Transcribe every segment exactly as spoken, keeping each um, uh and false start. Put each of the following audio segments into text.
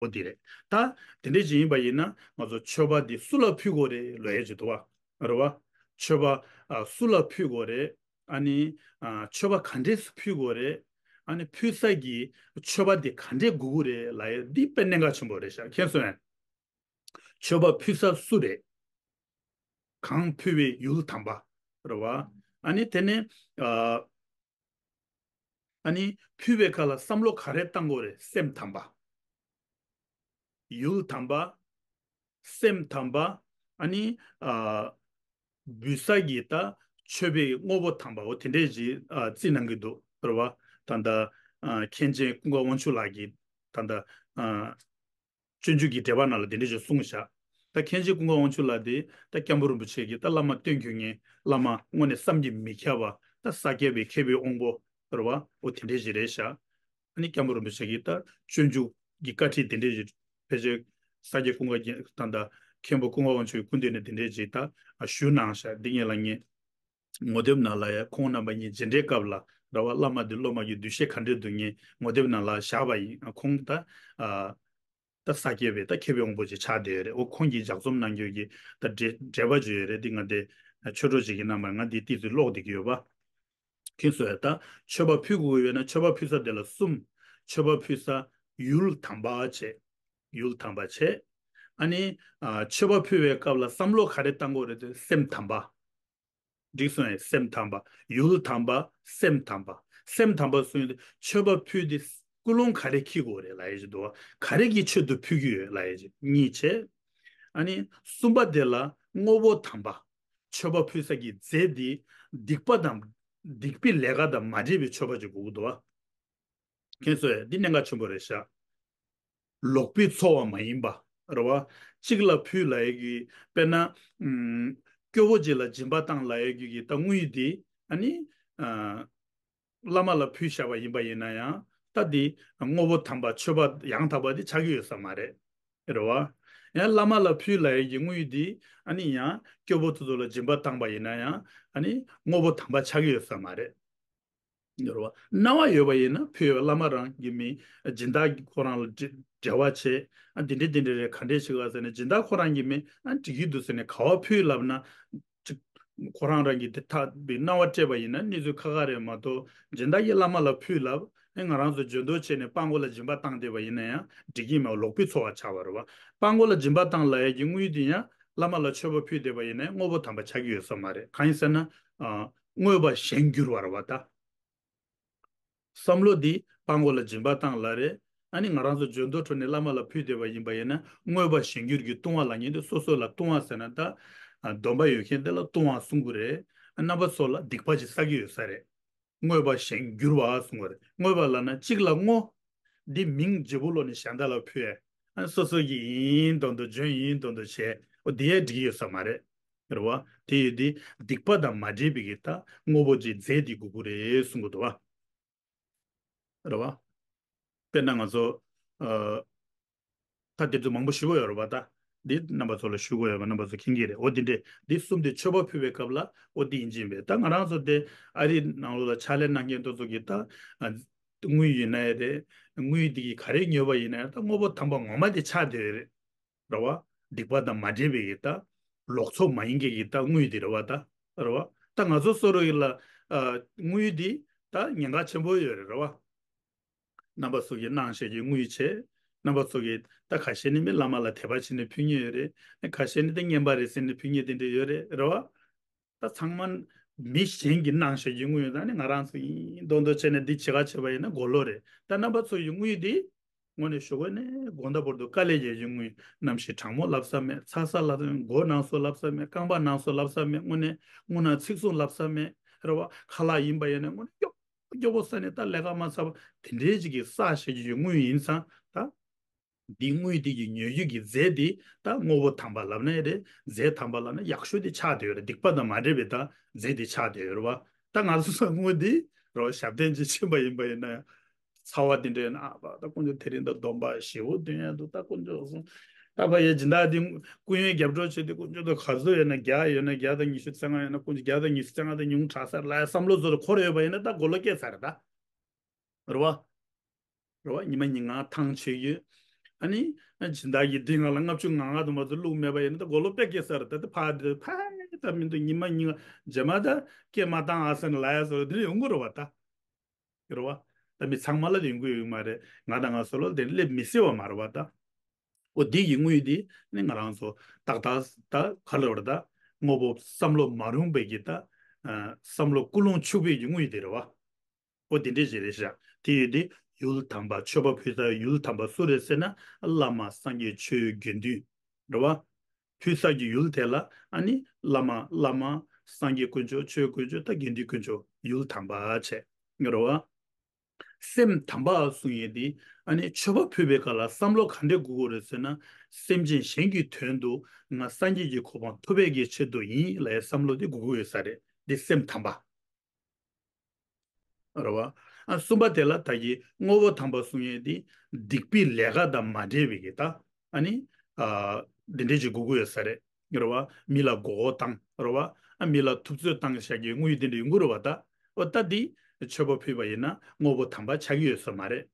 འོ་དེ་རེད། ད་དེ་འདྲ་ཅིག་ཡིན་པ་ཡིན་ན་ང་ཚོ་མཆོད་པ་འདི་སུ་ལ་ཕུལ་དགོས་རེད་ལབ་ཡས་ཅིག་འདུག་བ། རེད་བ། མཆོད་པ་ཨ་སུ་ལ་ཕུལ་དགོས་རེད། ཨ་ནི་ཨ་མཆོད་པ་ག་འདྲས་སུ་ཕུལ་དགོས་རེད། ཨ་ནི་ཕུལ་ས་གི་མཆོད་པ་འདི་ག་འདྲས་དགོས་ཀྱི་རེད་ལབ་ཡས་འདི་དཔེ་གནད་འགག་ཆེན་པོ་རེད་ཤག་མཁྱེན་སོང་ངས། མཆོད་པ་ཕུལ་ས་སུ་རེད། གང་ཕུལ་བའི་ཡུལ་དམ་པ། རེད་བ། ཨ་ནི་དེ་ནས་ཨ་ཨ་ནི་ཕུལ་བའི་ཁ་ལ་བསམ་བློ་ག་རེ་བཏང་དགོས་རེད། སེམས་དམ་པ། ཡུལ་དམ་པ། སེམས་དམ་པ། ཨ་ནི་ཨ་འབུལ་ས་གི་ད་མཆོད་པའི་དངོས་པོ་དམ་པ། འོ་དེ་འདྲས་ཅིག་ཨ་རྩིས་གནང་གི་འདུག་རེད་བ། ད་ལྟ་ཨ་མཁན་ཆེན་ཀུན་དགའ་དབང་ཕྱུག་ལགས་ཀྱིས་ད་ལྟ་ཨ་སྤྱོད་འཇུག་གི་འགྲེལ་པ་ནང་ལ་དེ་འདྲ་ཞིག་གསུངས་བཞག་ད་མཁན་ཆེན་ཀུན་དགའ་དབང་ཕྱུག་ལགས་དེ་ད་སྐྱབས་མགོན་རིན་པོ་ཆེ་གི་ད་བླ་མ་བསྟེན་དགོས་མཁན། བླ་མ་དངོས་གནས་བསམ་གྱིས་མི་ཁྱབ་པ། ད་ས་སྐྱ་པའི་མཁས་པའི་དབང་པོ་རེད་བ། འོ་དེ་འདྲ་ཞིག་རེད་བཞག་ཨ་ནི་སྐྱབས་མགོན་རིན་པོ་ཆེ་གི་ད་སྤྱོད་འཇུག་གི་བཀའ་ཁྲིད་དེ་འདྲ་ཞིག་ཕལ་ཆེར་ས་སྐྱ་ཀུན་དགའ་རྒྱན་ད་ད་མཁན་པོ་ཀུན་དགའ་དབང་ཕྱུག་གི་སྐུ་མདུན་ནས་དེ་འདྲ་ཞིག་ད་ཞུ་གནང་བཞག་འདི་ངེད་ལ་ངས། ངོ་དེབ་ནང་ལ་ཡང་ཁོང་རྣམ་པ་གཉིས་མཇལ་འཕྲད་སྐབས་ལ་རེད་བ། བླ་མ་འདི་སློབ་མ་གི་འདུ་ཤེས་ག་འདྲས་འདུག་ངས་ངོ་དེབ་ནང་ལ་བཞག་པ་ཡིན། ཁོང་ད་ཨ་ད་ས་སྐྱ་པའི་ད་མཁས་པའི་དབང་པོ་ཅིག་ཆགས་བསྡད་ཡོད་རེད། འོ་ཁོང་གིས་ལྗགས་རྩོམ་གནང་རྒྱུ་གི་ད་འགྲེལ་འགྲེལ་པ་ཅིག་ཡོད་རེད། འདི་ང་དེ་ཆོས་གྲོགས་ཅིག་གི་རྣམ་པར་ང་འདི་ཏོག་ཙམ་ཀློག་བསྡད་ཀྱི་ཡོད་པ། མཁྱེན་སོང་ངས། ད་མཆོད་པ་ཕུལ་དགོས་ཡོད་ན་མཆོད་པ་ཕུལ་ས་དེ་ལ་གསུམ། མཆོད་པ་ཕུལ་ས་ཡུལ་དམ་པ་བྱས། ཡུལ་དམ་པ་བྱས། ཨ་ནི་ཨ་མཆོད་པ་ཕུལ་བའི་སྐབས་ལ་བསམ་བློ་ག་རེ་བཏང་དགོས་རེད་དེ། སེམས་དམ་པ། འགྲིག་སོང་ངས། སེམས་དམ་པ། ཡུལ་དམ་པ། སེམས་དམ་པ། སེམས་དམ་པ་གསུངས་ཡོད་དེ། མཆོད་པ་ཕུལ་དེ་ཀུན་སློང་ག་རེ་འཁྱེར་དགོས་རེད་ལབ་ཡས་ཅིག་འདུག་བ། ག་རེ་གི་ཆེད་དུ་ཕུལ་གྱི་ཡོད་ལབ་ཡས་ཅིག་གཉིས་བྱས། ཨ་ནི་གསུམ་པ་དེ་ལ་དངོས་པོ་དམ་པ། མཆོད་པ་ཕུལ་ས་གི་རྫས་དེ་སྡིག་པ་དང་སྡིག་པའི་ལས་ཀ་དང་མ་འདྲེས་པའི་མཆོད་པ་ཅིག་དགོས་ཀྱི་འདུག་བ། མཁྱེན་སོང་ངས། འདི་གནད་འགག་ཆེན་པོ་རེད་ཤག་ལོག་པའི་འཚོ་བ་མ་ཡིན་པ་རེད་བ། གཅིག་ལ་ཕུལ་ལབ་ཡས་ཀྱི་དཔེར་ན་ཨམ་སྐྱོ་བོ་ཅིག་ལ་སྦྱིན་པ་བཏང་ལབ་ཡས་ཀྱི་གི་ད་དངུལ་འདི་ཨ་ནི་ཨ་བླ་མ་ལ་ཕུལ་བཞག་པ་ཡིན་པ་ཡིན་ན་ཡང་ད་འདི་དངོས་པོ་དམ་པ་མཆོད་པ་ཡང་དག་པ་འདི་ཆགས་ཀྱི་ཡོད་ས་མ་རེད། རེད་བ། ཡང་བླ་མ་ལ་ཕུལ་ལབ་ཡས་ཀྱི་དངུལ་འདི་ཨ་ནི་ཡང་སྐྱོ་བོ་དེ་ཚོ་ལ་སྦྱིན་པ་བཏང་པ་ཡིན་ན་ཡང་ཨ་ནི་དངོས་པོ་དམ་པ་ཆགས་ཀྱི་ཡོད་ས་མ་རེད། ཡོད་རེད་བ། སྣང་བ་ཡོད་པ་ཡིན་ན་ཕུལ་བའི་བླ་མ་རང་གི་མི་སྦྱིན་བདག་གི་ཁོ་རང་ལ་འབྲེ་འབྲེལ་བ་བྱེད། ཨ་འདི་འདྲས་འདི་འདྲས་རེད། ག་འདྲས་བྱེད་ག་ཟེར་ནས་སྦྱིན་བདག་ཁོ་རང་གི་མི་ཨ་འགྲིག་གི་འདུག་ཟེར་ནས་ག་བ་ཕུལ་ལབ་ན། ཅིག་ཁོ་རང་རང་གི་དེ་ཐག་པའི་སྣང་བ་སྤྲད་པ་ཡིན་ན་གནས་ཚུལ་ཁག་ཁག་རེད་མ་གཏོགས། སྦྱིན་བདག་གིས་བླ་མ་ལ་ཕུལ་ལབ་ཨེ་ང་རང་ཚོ་འཇོན་མདོག་བྱས་ནས་སྤྲང་པོ་ལ་སྦྱིན་པ་བཏང་བསྡད་པ་ཡིན་ན་ཡང་འགྲིག་གི་མེད། ལོག་པའི་འཚོ་བ་ཆགས་པ་རེད་བ། སྤྲང་པོ་ལ་སྦྱིན་པ་བཏང་ལབ་ཡས་ཀྱི་དངུལ་དེ་ཡང་བླ་མ་ལ་མཆོད་པ་ཕུལ་བསྡད་པ་ཡིན་ན་ཡང་དངོས་པོ་དམ་པ་ཆགས་ཀྱི་ཡོད་ས་མ་རེད། གང་ཡིན་ཟེར་ན། ཨ་བསྔོས་པ་གཞན་འགྱུར་བ་རེད་བ་ད། བསམ་བློ་འདི་སྤྲང་པོ་ལ་སྦྱིན་པ་བཏང་ལབ་རེད། ཨ་ནི་ང་རང་ཚོ་འཇོན་མདོག་ཁྲོད་ནས་བླ་མ་ལ་ཕུལ་བསྡད་པ་ཡིན་པ་ཡིན་ན་བསྔོས་པ་གཞན་འགྱུར་གྱི་ལྟུང་བ་ལབ་མཁན་དེ། སོ་སོ་ལ་ལྟུང་བ་ཟེར་ན་ད་ཨ་སྡོམ་པ་ཡོད་མཁན་དེ་ལ་ལྟུང་བ་གསུང་གི་རེད། རྣམ་པ་ཚོ་ལ་སྡིག་པ་ཅིག་བསགས་ཀྱི་ཡོད་ས་རེད། བསྔོས་པ་གཞན་འགྱུར་བ་གསུང་གི་རེད། བསྔོས་པ་ལབ་ན་གཅིག་ལ་བསྔོ། འདི་མིང་བརྗེ་པོ་ལོག་ནས་གཞན་དག་ལ་ཕུལ། ཨ་སོ་སོ་གི་ཡིན་མདོག་མདོག་འཇོན་ཡིན་མདོག་མདོག་བྱས། འོ་དེ་ཡང་འགྲིག་གི་ཡོད་ས་མ་རེད། རེད་བ། དེ་ཡོད་དེ་སྡིག་པ་དང་མ་འདྲེས་པའི་གི་ད་དངོས་པོ་ཅིག་རྫས་དེ་དགོས་ཀྱི་རེད་གསུང་གི་འདུག་བ། རེད་བ། དཔེར་ན་ང་ཚོ་ཨ་ད་དེ་ཚོ་མང་པོ་ཞུ་གི་ཡོད་རེད་བ། ད་འདི་རྣམ་པ་ཚོ་ལ་ཞུ་གི་ཡོད་པ་རྣམ་པ་ཚོ་མཁྱེན་གྱི་རེད། འོ་འདི་འདྲས་འདི་གསུམ་དེ་མཆོད་པ་ཕུལ་བའི་སྐབས་ལ་འོ་འདི་ཡིན་གྱི་ཡིན་པས། ད་ང་རང་ཚོ་དེ་ཨ་རི་ནང་ལོགས་ལ་ཕྱག་ལས་གནང་མཁན་དེ་ཚོ་གི་ད་ཨ་དངུལ་ཡིན་ན་ཡང་རེད། དངུལ་འདི་གི་ག་རེ་ཉོས་པ་ཡིན་ན་ཡང་ད་དངོས་པོ་དམ་པ་ངོ་མ་དེ་ཆགས་བསྡད་ཡོད་རེད། རེད་བ། སྡིག་པ་དང་མ་འདྲེས་པའི་གི་ད་ལོག་འཚོ་མ་ཡིན་མཁན་གི་ད་དངུལ་འདི་རེད་བ་ད། རེད་བ། ད་ང་ཚོ་བཟོ་འདྲ་ཡིན་ལ་ཨ་དངུལ་འདི་ད་ཉེན་ཁ་ཆེན་པོ་ཡོད་རེད། རེད་བ། རྣམ་པ་ཚོ་གིས་གནང་བཞག་གི་དངུལ་བྱས། རྣམ་པ་ཚོ་གིས་ད་ཁ་ཤས་ནི་མི་བླ་མ་ལ་དད་པ་བྱས་ནས་ཕུལ་མཁན་ཡོད་རེད། ཁ་ཤས་ནི་ད་རྔན་པ་རེད་ཟེར་ནས་ཕུལ་མཁན་དེ་འདྲ་ཡོད་རེད། རེད་བ། ད་ཚང་མ་མི་གཞན་གྱིས་གནང་བཞག་གི་དངུལ་ཡོད་ད་ནི་ང་རང་ཚོ་ཡིན་མདོག་མདོག་བྱས་ནས་འདི་བྱེད་ག་བྱེད་པ་ཡིན་ན་མགོ་ལོག་རེད། ད་རྣམ་པ་ཚོ་ཡི་དངུལ་འདི་དངོས་གནས་ཞུ་དགོས་ནས་དགོང་དག་བར་དུ་དཀའ་ལས་རྒྱག་རྒྱུ་དངུལ། གནམ་གཤིས་གྲང་མོ་ལབ་ས་མེད། ཚ་ས་ལབ་ས་མེད། མགོ་ན་སོ་ལབ་ས་མེད། རྐང་པ་ན་སོ་ལབ་ས་མེད། དངོས་གནས་དངུལ་ནང་ཚིག་གསུང་ལབ་ས་མེད། རེད་བ། ཁ་ལག་ཡིན་པ་ཡིན་ན་དངོས་གནས་སྐྱོ་སྐྱོ་པོ་ཟ་ནས་ད་ལས་ཀ་མ་ཚར་བ་དེ་འདྲའི་ཅིག་གི་བསགས་བཞག་རྒྱུ་ཡི་དངུལ་ཡིན་ཙང་ད། འདི་དངུལ་འདི་གི་ཉོ་རྒྱུ་གི་རྫས་འདི་ད་དངོས་པོ་དམ་པ་ལབ་ན་ཡང་རེད། རྫས་དམ་པ་ལབ་ན་ཡག་ཤོས་འདི་ཆགས་བསྡད་ཡོད་རེད། སྡིག་པ་དང་མ་འདྲེས་པའི་ད་རྫས་འདི་ཆགས་བསྡད་ཡོད་རེད་བ། ད་ང་ཚོ་ཚོ་དངུལ་འདི་རོ་ཞབས་བརྟན་ཅིག་ཕྱིན་པ་ཡིན་པ་ཡིན་ན་ཡང་། ཚ་བ་འདི་འདྲ་ཡིན་ན་ཨ་ཕ་ད་དཀོན་མཆོག་དེ་རིང་ད་སྡོམ་པ་ཞེ་པོ་འདོན་ཡ་འདུག་ད་དཀོན་མཆོག་གསུང་། ད་ཕ་ཡའི་སྦྱིན་བདག་འདི་སྐུ་ཡོན་རྒྱབ་སྐྱོར་བྱེད་དུས་དཀོན་མཆོག་ད་ག་ཚོད་ཡོད་ན་བརྒྱ་ཡོད་ན་བརྒྱ་དང་ཉི་ཤུ་རྩ་ལྔ་ཡོད་ན་དཀོན་མཆོག་བརྒྱ་དང་ཉི་ཤུ་རྩ་ལྔ་དེ་ཉུང་དྲགས་ས་རེད་ལབ་ཡ་བསམ་བློ་ཚོ་འཁོར་ཡོད་པ་ཡིན་ན་ད་མགོ་ལོག་སྐྱེས་ཚར་རེད་ད། རེད་བ། རེད་བ། ཉི་མ་ཉིན་གང་ཐང་ཆད་ཡོད། ཨ་ནི་སྦྱིན་བདག་གིས་འདི་ང་ལ་ལྔ་བཅུ་ང་ལྔ་དུ་མ་གཏོགས་བླུགས་མེད་པ་ཡིན་ན། ད་དགུང་ལོ་དཔེ་སྐྱེས་ས་རེད། ད་དེ་ཕ་དེ་ཕ་ད་མི་འདུག་ཉི་མ་ཉིན་རྗེས་མ་ད་སྐད་མ་བཏང་ཨ་ས་ནས་ལ་ཡ་ས་རེད། དེ་ཡོང་གི་རེད་བ་ད། རེད་བ། ད་མི་ཚང་མ་ལ་དེ་ཡོང་གི་ཡོད་མ་རེད། ང་དང་ང་ཚོ་ལ་དེ་སླེབས་མི་སྲིད་བ་མ་རེད་བ་ད། འོ་དེ་ཡི་དངུལ་དེ་ནི་ང་རང་ཚོ་ཏག་ཏག་ད་ག་ལ་བར་ད་དངོས་པོ་བསམ་བློ་མ་རུང་བའི་གི་ད་བསམ་བློ་ཀུན་སློང་ཕྱུག་པའི་གི་དངུལ་དེ་རེད་བ། འོ་དེ་འདྲས་ཞིག་རེད་ཤག་དེ་ཡོད་དེ་ཡུལ་དམ་པ་མཆོད་པ་ཕུལ་ས་ཡུལ་དམ་པ་སུ་རེད་ཟེར་ན། བླ་མ་སངས་རྒྱས་ཆོས་དགེ་འདུན་རེད་བ། ཕུལ་ས་གི་ཡུལ་དེ་ལ་ཨ་ནི་བླ་མ་བླ་མ་སངས་རྒྱས་དཀོན་མཆོག་ཆོས་དཀོན་མཆོག་ད་དགེ་འདུན་དཀོན་མཆོག་ཡུལ་དམ་པ་བྱས་རེད་བ། སེམས་དམ་པ་གསུང་ཡས་དེ་ཨ་ནི་མཆོད་པ་ཕུལ་བའི་སྐབས་ལ་བསམ་བློ་ག་འདྲས་དགོས་ཀྱི་རེད་ཟེར་ན། སེམས་ཅན་གཞན་གྱི་དོན་དུ་ང་སངས་རྒྱས་ཀྱི་གོ་འཕང་ཐོབ་པའི་གི་ཆེད་དུ་ཡིན་ལབ་ཡས་བསམ་བློ་དེ་དགོས་ཀྱི་ཡོད་ས་རེད། འདི་སེམས་དམ་པ། རེད་བ། ཨ་གསུམ་པ་དེ་ལ་ད་གི་དངོས་པོ་དམ་པ་གསུང་ཡས་དེ་སྡིག་པའི་ལས་ཀ་དང་མ་འབྲེལ་བའི་གི་ད་ཨ་ནི་ཨ་འདི་འདྲས་ཅིག་དགོས་ཀྱི་ཡོད་ས་རེད། རེད་བ། མི་ལ་མགོ་སྐོར་བཏང་རེད་བ། ཨ་མི་ལ་ཐུབ་ཚོད་བཏང་བཞག་གི་དངུལ་དེ་འདྲ་ཡོང་གི་རེད་བ་ད། འོ་ད་འདི་མཆོད་པ་ཕུལ་བ་ཡིན་ན་དངོས་པོ་དམ་པ་ཆགས་ཀྱི་ཡོད་ས་མ་རེད།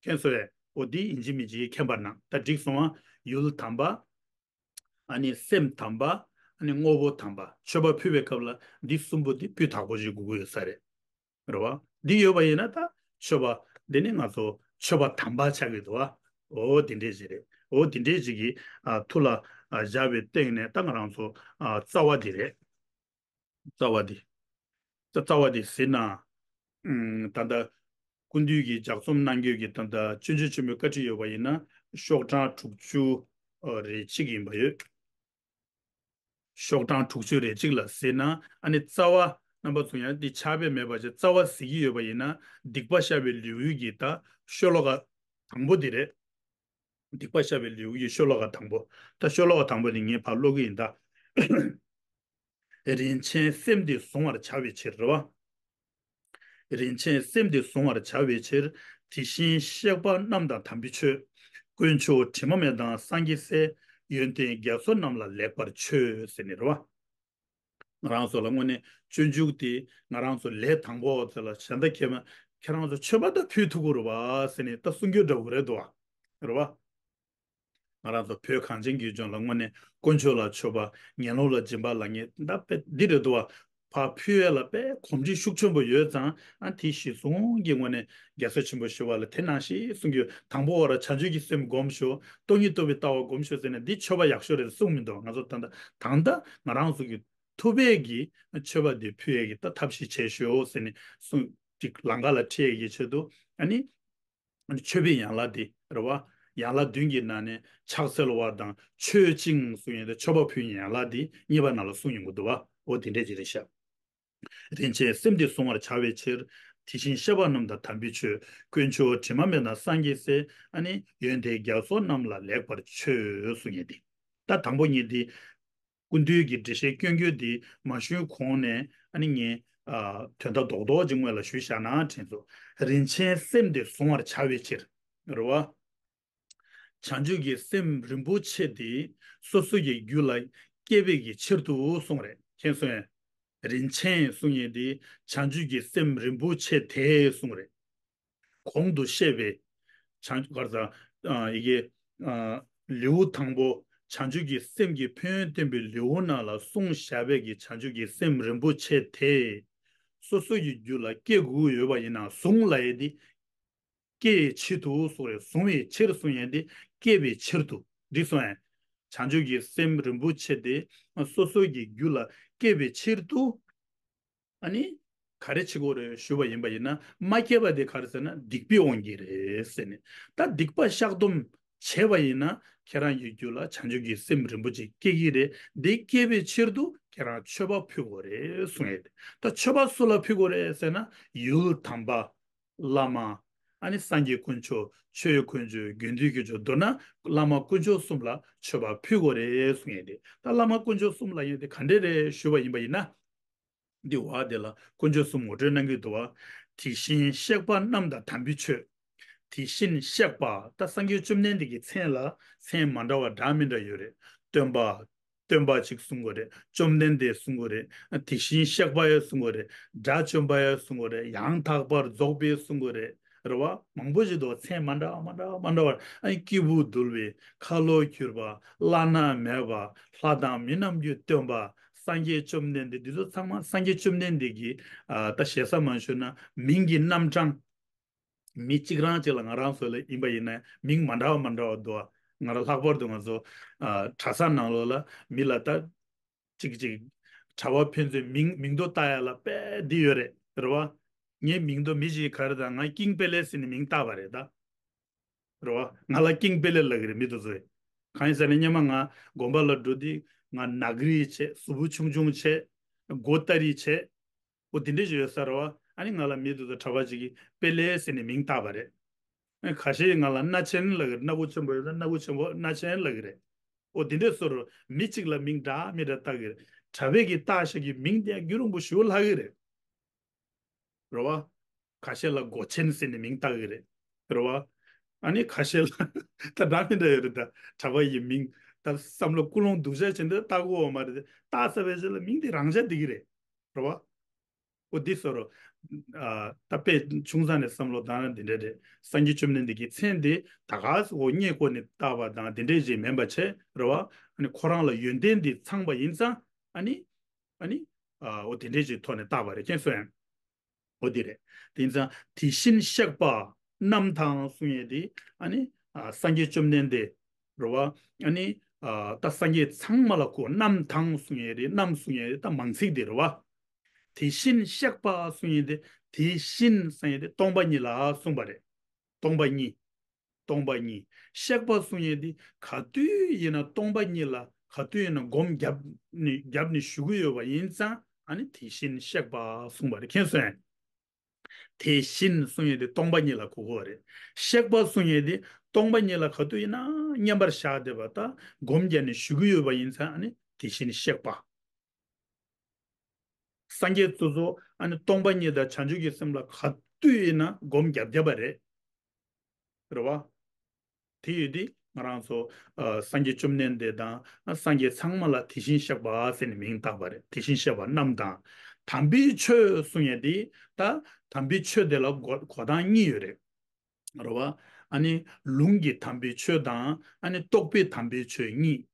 མཁྱེན་སོང་ངས། འོ་འདི་ཡིན་གཅིག་མིན་གཅིག་མཁྱེན་པར་གནང་། ད་འགྲིག་སོང་ང་། ཡུལ་དམ་པ། ཨ་ནི་སེམས་དམ་པ། ཨ་ནི་དངོས་པོ་དམ་པ། མཆོད་པ་ཕུལ་བའི་སྐབས་ལ་འདི་གསུམ་པོ་འདི་སྤུས་དག་པོ་ཞིག་དགོས་ཀྱི་ཡོད་ས་རེད། རེད་བ། འདི་ཡོད་པ་ཡིན་ན་ད་མཆོད་པ་འདི་ནི་ང་ཚོ་མཆོད་པ་དམ་པ་ཆགས་ཀྱི་འདུག་བ། འོ་འདི་འདྲས་ཞིག་རེད། འོ་འདི་འདྲས་ཞིག་གི་ཨ་ཐུགས་ལ་ཨ་བཞག་པའི་སྟེང་ནས་ད་ང་རང་ཚོ་ཨ་རྩ་བ་འདི་རེད། རྩ་བ་འདི། ད་རྩ་བ་འདི་ཟེར་ན། ཨུམ། ད་ལྟ་སྐུ་མདུན་གྱིས་ལྗགས་རྩོམ་གནང་རྒྱུ་གི་ད་ལྟ་སྤྱོད་འཇུག་ཆེན་མོའི་བཀའ་ཁྲིད་ཡོད་པ་ཡིན་ན་ཤོག་གྲངས་དྲུག་ཅུ་རེ་གཅིག་ཡིན་པ་ཡོད། ཤོག་གྲངས་དྲུག་ཅུ་རེ་གཅིག་ལ་ཟེར་ན་ཨ་ནི་རྩ་བ་རྣམ་པ་ཚོ་ཡང་འདི་ཕྱག་དཔེ་མེད་པ་ཅིག་རྩ་བ་ཟེར་གྱི་ཡོད་པ་ཡིན་ན་སྡིག་པ་བཤགས་པའི་ལེའུ་གི་ད་ཤོ་ལོ་ཀ་དང་པོ་འདི་རེད། སྡིག་པ་བཤགས་པའི་ལེའུ་གི་ཤོ་ལོ་ཀ་དང་པོ། ད་ཤོ་ལོ་ཀ་དང་པོ་འདི་ངས་ཕར་ཀློག་གི་ཡིན་ད། རིན་ཆེན་སེམས་འདི་གཟུང་བར་བྱ་བའི་ཕྱིར་རོ། རིན་ཆེན་སེམས་འདི་གཟུང་བར་བྱ་བའི་ཕྱིར། དེ་བཞིན་གཤེགས་པ་རྣམས་དང་དམ་པའི་ཆོས། དཀོན་མཆོག་དྲི་མ་མེད་དང་སངས་རྒྱས་སྲས། ཡོན་ཏན་རྒྱ་མཚོ་རྣམས་ལ་ལེགས་པར་མཆོད། ཟེར་ནས་རེད་བ། ང་རང་ཚོ་ལ་དངོས་གནས་སྤྱོད་འཇུག་དེ་ང་རང་ཚོ་ལས་དང་པོ་དེ་ལ་གཞན་དག་ཁྱེད་མ་ཁྱེད་རང་ཚོ་མཆོད་པ་ད་ཕུལ་ཐུབ་ཀྱི་རེད་བ་ཟེར་ནས་ད་གསུང་རྒྱུ་འདྲ་བོ་རེད་འདུག་བ། རེད་བ། ང་རང་ཚོ་བོད་གངས་ཅན་གྱི་ལྗོངས་ལ་དངོས་གནས་དཀོན་མཆོག་ལ་མཆོད་པ་ངན་སློང་ལ་སྦྱིན་པ་ལ་ངས་ད་དཔེ་འདི་རེད་འདུག་བ། ཕར་ཕུལ་ཡས་ལ་དཔེ་གོམས་འདྲིས་ཤུགས་ཆེན་པོ་ཡོད་ཙང་ཨ་དེ་གཞི་བཟུང་གི་དངོས་གནས་རྒྱལ་སྲས་ཆེན་པོ་ཞུ་བ་ལ་དེ་ནང་བཞིན་གསུང་རྒྱུ་དང་པོ་བར་བྱང་ཆུབ་ཀྱི་སེམས་སྒོམ་ཤོག་སྟོང་ཉིད་རྟོགས་པའི་ལྟ་བ་སྒོམ་ཤོག་ཟེར་ནས་འདི་མཆོད་པ་ཡག་ཤོས་རེད་གསུངས་མི་འདུག་ང་ཚོ་ད་ལྟ་ད་ལྟ་ང་རང་ཚོ་གི་ཐུབ་པའི་གི་མཆོད་པ་འདི་ཕུལ་ཡས་ཀྱི་ད་ཐབས་ཤེས་བྱས་ཤོག་ཟེར་ནས་གསུང་ཅིག་ལམ་ཁ་ལ་ཁྲིད་ཡས་ཀྱི་ཆེད་དུ་ཨ་ནི། མཆོད་པའི་ཡན་ལག་འདི་རེད་བ། ཡན་ལག་བདུན་གྱི་ནང་ནས་ཕྱག་འཚལ་བ་དང་མཆོད་ཅིང་གསུང་ཡས་དེ་མཆོད་པ་ཕུལ་ཡན་ལག་འདི་གཉིས་པ་ནང་ལ་གསུངས་ཡོང་གི་འདུག་བ། འོ་དེ་འདྲས་ཅིག་རེད་ཤག་རིན་ཆེན་སེམས་འདི་གཟུང་བར་བྱ་བའི་ཕྱིར། དེ་བཞིན་གཤེགས་པ་རྣམས་དང་དམ་པའི་ཆོས། དཀོན་མཆོག་དྲི་མ་མེད་དང་སངས་རྒྱས་སྲས། ཨ་ནི་ཡོན་ཏན་རྒྱ་མཚོ་རྣམས་ལ་ལེགས་པར་མཆོད་གསུང་ཡས་འདི། ད་དང་པོ་ཉིད་འདི། སྐུ་མདུན་གྱི་འགྲེལ་བཤད་སྐྱོན་སྐྱོན་འདི་མ་ཞུས་གོང་ནས་ཨ་ནི་ངས་ཨ་དོན་དག་རྡོག་རྡོག་ཅིག་སྔོན་ལ་ཞུས་བཞག་ན་དྲན་སོང་། རིན་ཆེན་སེམས་འདི་གཟུང་བར་བྱ་བའི་ཕྱིར། རེད་བ། བྱང་ཆུབ་ཀྱི་སེམས་རིན་པོ་ཆེ་འདི་སོ་སོ་ཡི་རྒྱུད་ལ་སྐྱེ་བའི་གི་ཕྱིར་དུ་གསུངས་རེད། མཁྱེན་སོང་ངས། རིན་ཆེན་གསུང་ཡས་འདི་བྱང་ཆུབ་ཀྱི་སེམས་རིན་པོ་ཆེ་དེ་གསུངས་རེད། གོང་དུ་བཤད་པའི་བྱང་གར་དང་ཨ་ཡི་གེ་ཨ་ལེའུ་དང་པོ་བྱང་ཆུབ་ཀྱི་སེམས་ཀྱི་ཕན་ཡོན་བསྟན་པའི་ལེའུ་ནང་ལ་གསུངས་བཞག་པའི་གི་བྱང་ཆུབ་ཀྱི་སེམས་རིན་པོ་ཆེ་དེ་སོ་སོ་ཡི་རྒྱུད་ལ་སྐྱེ་དགོས་ཡོད་པ་ཡིན་ན་གཟུང་ལབ་ཡས་དེ་སྐྱེ་ཡི་ཆེད་དུ་གསུངས་རེད། གཟུང་བའི་ཕྱིར་གསུང་ཡས་དེ་སྐྱེ་བའི་ཕྱིར་དུ་འགྲིག་སོང་ངས། བྱང་ཆུབ་ཀྱི་སེམས་རིན་པོ་ཆེ་དེ་སོ་སོ་ཡི་རྒྱུད་ལ་སྐྱེ་བའི་ཕྱིར་དུ། ཨ་ནི། ག་རེ་བྱེད་དགོས་རེད་ཞུས་པ་ཡིན་པ་ཡིན་ན་མ་སྐྱེས་པ་དེ་ག་རེ་ཟེར་ན་སྡིག་པའི་དབང་གིས་རེད་ཟེར་ནས། ད་སྡིག་པ་བཤགས་སྡོམ་བྱས་པ་ཡིན་ན་ཁྱེད་རང་གི་རྒྱུད་ལ་བྱང་ཆུབ་ཀྱི་སེམས་རིན་པོ་ཆེ་སྐྱེ་གི་རེད། འདི་སྐྱེ་བའི་ཕྱིར་དུ་ཁྱེད་རང་མཆོད་པ་ཕུལ་དགོས་རེད་གསུངས་ཡོད། ད་མཆོད་པ་སུ་ལ་ཕུལ་དགོས་རེད་ཟེར་ན་ཡུལ་དམ་པ། བླ་མ། ཨ་ནི་སངས་རྒྱས་དཀོན་མཆོག་ཆོས་དཀོན་མཆོག་དགེ་འདུན་དཀོན་མཆོག། མདོར་ན་བླ་མ་དཀོན་མཆོག་གསུམ་ལ་མཆོད་པ་ཕུལ་དགོས་རེད་གསུངས་ཡོད་དེ། ད་བླ་མ་དཀོན་མཆོག་གསུམ་ལ་ཡོད་དེ་ག་འདྲས་རེད་ཞུས་པ་ཡིན་པ་ཡིན་ན། འདི་བ་དེ་ལ་དཀོན་མཆོག་གསུམ་ངོ་སྤྲོད་གནང་གི་འདུག་བ། དེ་བཞིན་གཤེགས་པ་རྣམས་དང་དམ་པའི་ཆོས། དེ་བཞིན་གཤེགས་པ་ད་སངས་རྒྱས་བཅོམ་ལྡན་འདས་ཀྱི་མཚན་ལ་མཚན་མ་འདྲ་བ་འདྲ་མི་འདྲ་ཡོད་རེད། སྟོན་པ། སྟོན་པ་ཅིག་གསུང་གི་རེད། བཅོམ་ལྡན་འདས་གསུང་གི་རེད། དེ་བཞིན་གཤེགས་པ་ཡང་གསུང་གི་རེད། དགྲ་བཅོམ་པ་ཡང་གསུང་གི་རེད། ཡང་དག་པར་རྫོགས་པའི་གསུང་གི་རེད། རེད་བ། མང་པོ་ཞིག་འདུག་མཚན་མ་འདྲ་བ་མ་འདྲ་བ་མ་འདྲ་བ། ཨ་ནི་སྐྱེས་བུ་འདུལ་བའི་ཁ་ལོ་བསྒྱུར་བ། བླ་ན་མེད་པ། ལྷ་དང་མི་རྣམས་ཀྱི་སྟོན་པ། སངས་རྒྱས་བཅོམ་ལྡན་འདས། འདི་ཚོ་ཚང་མ་སངས་རྒྱས་བཅོམ་ལྡན་འདས་ཀྱི་ཨ་ད་ཞེ་ས་མ་ཞུ་ན་མིང་གི་རྣམ་གྲངས། མི་གཅིག་རང་གཅིག་ལ་ང་རང་ཚོ་ལ་ཡིན་པ་ཡིན་ན་མིང་མ་འདྲ་བ་མ་འདྲ་བ་འདུག་ང་རང་ལྷག་པར་དུ་ང་ཚོ་ཨ་གྲྭ་ས་ནང་ལོགས་ལ་མི་ལ་ད་ཅིག་ཅིག་གྲྭ་པ་ཕན་ཚུན་མིང་མིང་ཐོ་བཏགས་ཡ་ལ་དཔེ་འདི་ཡོད་རེད། རེད་བ། ངའི་མིང་ཐོ་མི་ཞིག་ག་རེ་དང་ང་ཀིང་པེ་ལེ་ཟེར་ནས་མིང་བཏགས་པ་རེད་ད། རེད་བ། ང་ལ་ཀིང་པེ་ལེ་ལབ་ཀྱི་རེད་མི་དེ་ཚོས། གང་ཡིན་ཟེར་ན་སྔོན་མ་ང་དགོན་པ་ལ་འགྲོ་དུས་ང་ནག་རིལ་བྱས། གཟུགས་པོ་ཆུང་ཆུང་བྱས། མགོ་སྟ་རེ་བྱས། འོ་དེ་འདྲས་ཞིག་ཡོད་ས་རེད་བ། ཨ་ནི་ང་ལ་མི་དེ་ཚོ་གྲྭ་པ་ཅིག་གིས་པེ་ལེ་ཟེར་ནས་མིང་བཏགས་པ་རེད། ཨ་ཁ་ཤས་ང་ལ་སྣ་ཆེན་ལབ་ཀྱི་རེད། སྣ་ཁུག་ཆེན་པོ་ཡོད་ན་སྣ་ཁུག་ཆེན་པོ་སྣ་ཆེན་ལབ་ཀྱི་རེད། འོ་དེ་འདྲས་སོ་རུ་མི་གཅིག་ལ་མིང་འདྲ་མི་འདྲ་བཏགས་ཀྱི་རེད། གྲྭ་པས་ཀྱིས་བཏགས་བཞག་གི་མིང་དེ་རྒྱུན་རིང་པོ་ཞེ་པོ་ལྷག་གི་རེད། རེད་བ། ཁ་ཤས་ལ་སྒོ་ཆེན་ཟེར་ནས་མིང་བཏགས་ཀྱི་རེད། རེད་བ། ཨ་ནི་ཁ་ཤས་ལ་ད་འདྲ་མི་འདྲ་ཡོད་རེད་ད། གྲྭ་པ་ཡི་མིང་ད་བསམ་བློ་ཀུན་སློང་སྡུག་ཅག་བྱས་འདི་བཏགས་དགོས་བ་མ་རེད། བཏགས་ཚར་བའི་རྗེས་ལ་མིང་དེ་རང་འཇགས་བསྡད་ཀྱི་རེད། རེད་བ། འོ་འདི་ཟེར་རོ། ཨ་ད་དཔེ་ཆུང་ཙག་ནས་བསམ་བློ་བཏང་ན་འདི་འདྲ་རེད། སངས་རྒྱས་བཅོམ་ལྡན་འདས་ཀྱི་མཚན་དེ་ད་ག་སེ་འོ་བརྙས་བཀོད་ནས་བཏགས་པ་དང་འདི་འདྲ་ཞིག་མིན་པ་བྱས། རེད་བ། ཨ་ནི་ཁོ་རང་ལ་ཡོན་ཏན་དེ་ཚང་པ་ཡིན་ཙང་ཨ་ནི། ཨ་ནི། ཨ་འོ་དེ་འདྲས་ཅིག་ཐོག་ནས་བཏགས་པ་རེད། མཁྱེན་སོང་ངས། འོ་དེ་རེད། དེ་ཡིན་ཙང་དེ་བཞིན་གཤེགས་པ་རྣམས་དང་གསུང་ཡས་དེ་ཨ་ནི་ཨ་སངས་རྒྱས་བཅོམ་ལྡན་འདས་རེད་བ། ཨ་ནི་ཨ་ད་སངས་རྒྱས་ཚང་མ་ལ་གོ་རྣམས་དང་གསུང་ཡས་རེད། རྣམས་གསུང་ཡས་རེད། ད་མང་ཚིག་དེ་རེད་བ། དེ་བཞིན་གཤེགས་པ་གསུང་ཡས་དེ་དེ་བཞིན་གསུང་ཡས་དེ་སྟོང་པ་ཉིད་ལ་གསུངས་པ་རེད། སྟོང་པ་ཉིད། སྟོང་པ་ཉིད། གཤེགས་པ་གསུང་ཡས་འདི་ག་དུས་ཡིན་ན་སྟོང་པ་ཉིད་ལ་ག་དུས་ཡིན་ན་སྒོམ་བརྒྱབ་ནས་བརྒྱབ་ནས་བཞུགས་ཀྱི་ཡོད་པ་ཡིན་ཙང་ཨ་ནི་དེ་བཞིན་གཤེགས་པ་གསུངས་པ་རེད། མཁྱེན་སོང་ངས། དེ་བཞིན་གསུང་ཡས་འདི་སྟོང་པ་ཉིད་ལ་གོ་དགོས་པ་རེད། གཤེགས་པ་གསུང་ཡས་འདི་སྟོང་པ་ཉིད་ལ་ག་དུས་ཡིན་ན་མཉམ་པར་བཞག་བསྡད་པ་དང་སྒོམ་བརྒྱབ་ནས་བཞུགས་ཀྱི་ཡོད་པ་ཡིན་ཙང་ཨ་ནི་དེ་བཞིན་གཤེགས་པ། སངས་རྒྱས་ཚོ་ཚོ་ཨ་ནི་སྟོང་པ་ཉིད་དང་བྱང་ཆུབ་ཀྱི་སེམས་ལ་ག་དུས་ཡིན་ན་སྒོམ་བརྒྱབ་བརྒྱབ་པ་རེད། རེད་བ། དེ་ཡོད་དུས་ང་རང་ཚོ་ཨ་སངས་རྒྱས་བཅོམ་ལྡན་འདས་དང་སངས་རྒྱས་ཚང་མ་ལ་དེ་བཞིན་གཤེགས་པ་ཟེར་ནས་མིང་བཏགས་པ་རེད། དེ་བཞིན་གཤེགས་པ་རྣམས་དང་། དམ་པའི་ཆོས་གསུང་ཡས་དེ་ད་དམ་པའི་ཆོས་དེ་ལ་གོ་གོ་སྟངས་གཉིས་ཡོད་རེད། རེད་བ། ཨ་ནི་ལུང་གི་དམ་པའི་ཆོས་དང་ཨ་ནི་རྟོགས་པའི་དམ་པའི་ཆོས་གཉིས།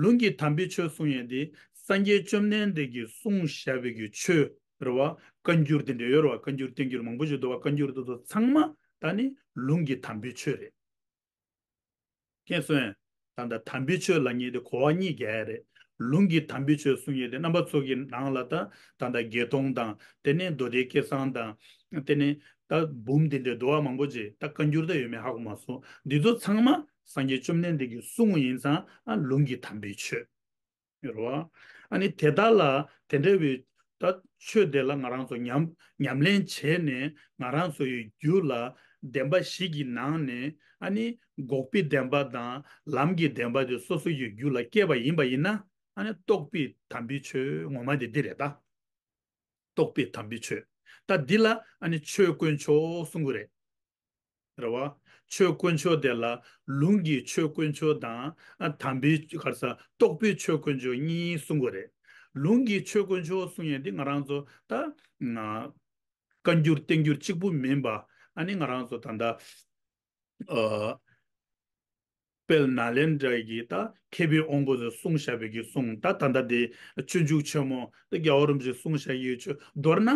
ལུང་གི་དམ་པའི་ཆོས་གསུང་ཡས་དེ་སངས་རྒྱས་བཅོམ་ལྡན་འདས་ཀྱིས་གསུངས་བཞག་པའི་གི་ཆོས་རེད་བ། བཀའ་འགྱུར་དེ་འདྲ་ཡོད་རེད་བ། བཀའ་འགྱུར་བསྟན་འགྱུར་མང་པོ་ཞིག་འདུག་བ། བཀའ་འགྱུར་དེ་ཚོ་ཚང་མ་ད་ནི་ལུང་གི་དམ་པའི་ཆོས་རེད། མཁྱེན་སོང་ངས། ད་ལྟ་དམ་པའི་ཆོས་ལབ་མཁན་དེ་གོ་བ་གཉིས་རྒྱག་ཡ་རེད། ལུང་གི་དམ་པའི་ཆོས་གསུང་ཡས་དེ་རྣམ་པ་ཚོ་གི་ནང་ལ་ད་ད་ལྟ་དགེ་མཐོང་དང་དེ་ནས་མདོ་སྡེ་སྐལ་བཟང་དང་དེ་ནས་ད་འབུམ་དེ་འདྲའི་འདུག་བ། མང་པོ་ཅིག་ད་བཀའ་འགྱུར་ད་ཡོད་མེད་ཧ་གོ་མ་སོང་། འདི་ཚོ་ཚང་མ་སངས་རྒྱས་བཅོམ་ལྡན་འདས་ཀྱིས་གསུངས་ཡིན་ཙང་ཨ་ལུང་གི་དམ་པའི་ཆོས་རེད་བ། ཨ་ནི་དེ་དག་ལ་དེ་འདྲ་བའི་ད་ཆོས་དེ་ལ་ང་རང་ཚོ་ཉམས་ཉམས་ལེན་བྱས་ནས་ང་རང་ཚོ་ཡི་རྒྱུད་ལ་བདེན་པ་བཞི་གི་ནང་ནས་ཨ་ནི་འགོག་པའི་བདེན་པ་དང་ལམ་གྱི་བདེན་པ་དེ་སོ་སོ་ཡི་རྒྱུད་ལ་སྐྱེས་པ་ཡིན་པ་ཡིན་ན་ཨ་ནི་རྟོགས་པའི་དམ་པའི་ཆོས་ངོ་མ་དེ་འདི་རེད་ད། རྟོགས་པའི་དམ་པའི་ཆོས། ད་འདི་ལ་ཨ་ནི་ཆོས་དཀོན་མཆོག་གསུང་གི་རེད། རེད་བ། ཆོས་དཀོན་མཆོག་དེ་ལ་ལུང་གི་ཆོས་དཀོན་མཆོག་དང་ཨ་དམ་པའི་ག་རེ་ཟ་རྟོགས་པའི་ཆོས་དཀོན་མཆོག་གཉིས་གསུང་གི་རེད། ལུང་གི་ཆོས་དཀོན་མཆོག་གསུང་ཡས་འདི་ང་རང་ཚོ་ད་ང་བཀའ་འགྱུར་བསྟན་འགྱུར་གཅིག་པུ་མིན་པ་ཨ་ནི་ང་རང་ཚོ་ད་ལྟ་ཨ། དཔལ་ནཱ་ལེནྡྲ་གི་ད་མཁས་པའི་དབང་པོ་ཚོས་གསུངས་བཞག་པའི་གི་གསུང་ད་ད་ལྟ་དེ་སྤྱོད་འཇུག་ཆེན་མོ་ད་རྒྱལ་བ་རིན་པོ་ཆེས་གསུངས་བཞག་ཡོད་ཆོས་མདོར་ན་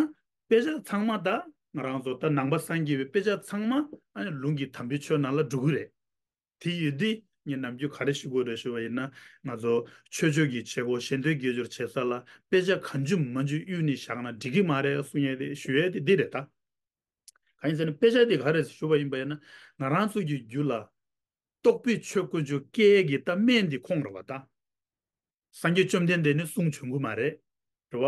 དཔེ་ཆ་ཚང་མ་ད་ང་རང་ཚོ་ད་ནང་པ་སངས་རྒྱས་པའི་དཔེ་ཆ་ཚང་མ་ཨ་ནི་ལུང་གི་དམ་པའི་ཆོས་ནང་ལ་འགྲོ་གི་རེད། དེ་ཡོད་དུས་ངས་ནམ་རྒྱུན་ག་རེ་ཞུ་དགོས་རེད་ཞུ་བ་ཡིན་ན་ང་ཚོ་ཆོས་ཕྱོགས་ཀྱི་བྱེད་སྒོ་ཞལ་འདོན་དགེ་སྦྱོར་བྱེད་ས་ལ་དཔེ་ཆ་གང་བྱུང་མང་བྱུང་གཡུགས་ནས་བཞག་ན་འགྲིག་གི་མ་རེད་གསུང་ཡས་དེ་ཞུ་ཡས་དེ་འདི་རེད་ད། གང་ཡིན་ཟེར་ན་དཔེ་ཆ་དེ་ག་རེ་ཞུ་བ་ཡིན་པ་ཡིན་ན་ང་རང་ཚོ་གི་རྒྱུད་ལ་རྟོགས་པའི་ཆོས་དཀོན་མཆོག་སྐྱེ་གི་ད་སྨན་འདི་ཁོང་རེད་བ་ད། སངས་རྒྱས་བཅོམ་ལྡན་འདས་ནི་གསུང་བྱོན་གི་མ་རེད། རེད་བ།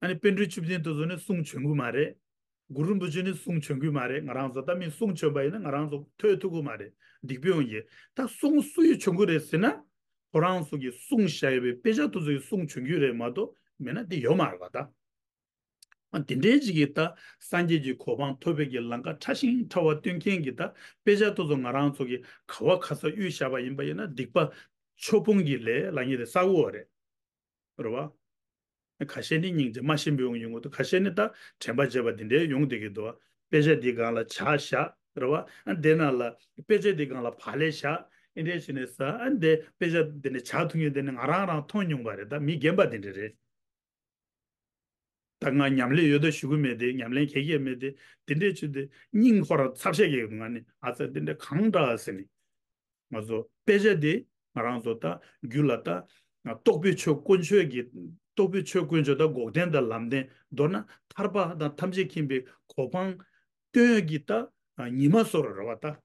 ཨ་ནི་པཎ་གྲུབ་བཅུ་བདུན་དེ་ཚོ་ནི་གསུང་བྱོན་གི་མ་རེད། གུ་རུ་རིན་པོ་ཆེ་ནི་གསུང་བྱོན་གི་མ་རེད། ང་རང་ཚོ་ད་མི་གསུང་བྱོན་པ་ཡིན་ན་ང་རང་ཚོ་ཐོས་ཐུབ་གི་མ་རེད། སྡིག་པའི་དབང་གིས་ད་གསུང་སུ་ཡིས་བྱོན་གི་རེད་ཟེར་ན། ཁོ་རང་ཚོ་གི་གསུང་བཞག་ཡོད་པའི་དཔེ་ཆ་དེ་ཚོ་ཡིས་གསུང་བྱོན་གི་རེད་མ་གཏོགས་མེད་ན་འདི་ཡོད་མ་རེད་བ་ད། ཨ་དེ་འདྲའི་ཅིག་གིས་ད་སངས་རྒྱས་ཀྱི་གོ་འཕང་ཐོབ་པའི་གི་ལམ་ཁ་ཕྲ་ཞིང་ཕྲ་བ་སྟོན་མཁན་གྱི་ད་དཔེ་ཆ་དེ་ཚོ་ང་རང་ཚོ་གི་ག་བ་ག་ས་གཡུགས་བཞག་པ་ཡིན་པ་ཡིན་ན་སྡིག་པ་ཆོས་སྤོང་གི་ལས་ལ་ཉེ་དེ་བསགས་ཡོད་རེད། རེད་བ། ཁ་ཤས་ནི་སྙིང་རྗེ་མ་ཞིམ་པའི་དབང་ཡོང་གི་འདུག་ཁ་ཤས་ནི་ད་དྲན་པ་བརྗེད་པ་འདི་འདྲའི་ཡོང་བསྡད་ཀྱི་འདུག་དཔེ་ཆ་འདི་སྒང་ལ་ཇ་བཞག་རེད་བ། ཨ་འདི་ནང་ལ་དཔེ་ཆ་འདི་སྒང་ལ་བག་ལེབ་བཞག་ཨེ་འདྲས་བྱས་ནས་ཟ། ཨ་འདི་དཔེ་ཆ་འདི་ནས་ཇ་འཐུང་ཡོད། འདི་ནས་ང་རང་རང་མཐོང་མྱོང་པ་རེད། ད་མི་རྒན་པ་འདི་འདྲ་རེད། ད་ང་ཉམས་ལེན་ཡོད་ད་ཞུ་གི་མེད་དེ། ཉམས་ལེན་ག་གེ་མེད་དེ། དེ་འདྲས་བྱས་ཏེ་སྙིང་ཁོ་རང་ཚབ་ཤ་གི་ང་ནི་ཨ་ཙི་དེ་འདྲས་གང་འདྲ་ཟེར་ནས། ང་ཚོ་དཔེ་ཆ་དེ་ང་རང་ཚོ་ད་རྒྱུད་ལ་ད་རྟོགས་པའི་ཆོས་དཀོན་མཆོག་གི་རྟོགས་པའི་ཆོས་དཀོན་མཆོག་ད་འགོག་བདེན་དང་ལམ་བདེན། མདོར་ན་ཐར་པ་དང་ཐམས་ཅད་མཁྱེན་པའི་གོ་འཕང་སྟོན་ཡག་གི་ད་ཉི་མ་བཟོ་འདྲ་རེད་བ་ད།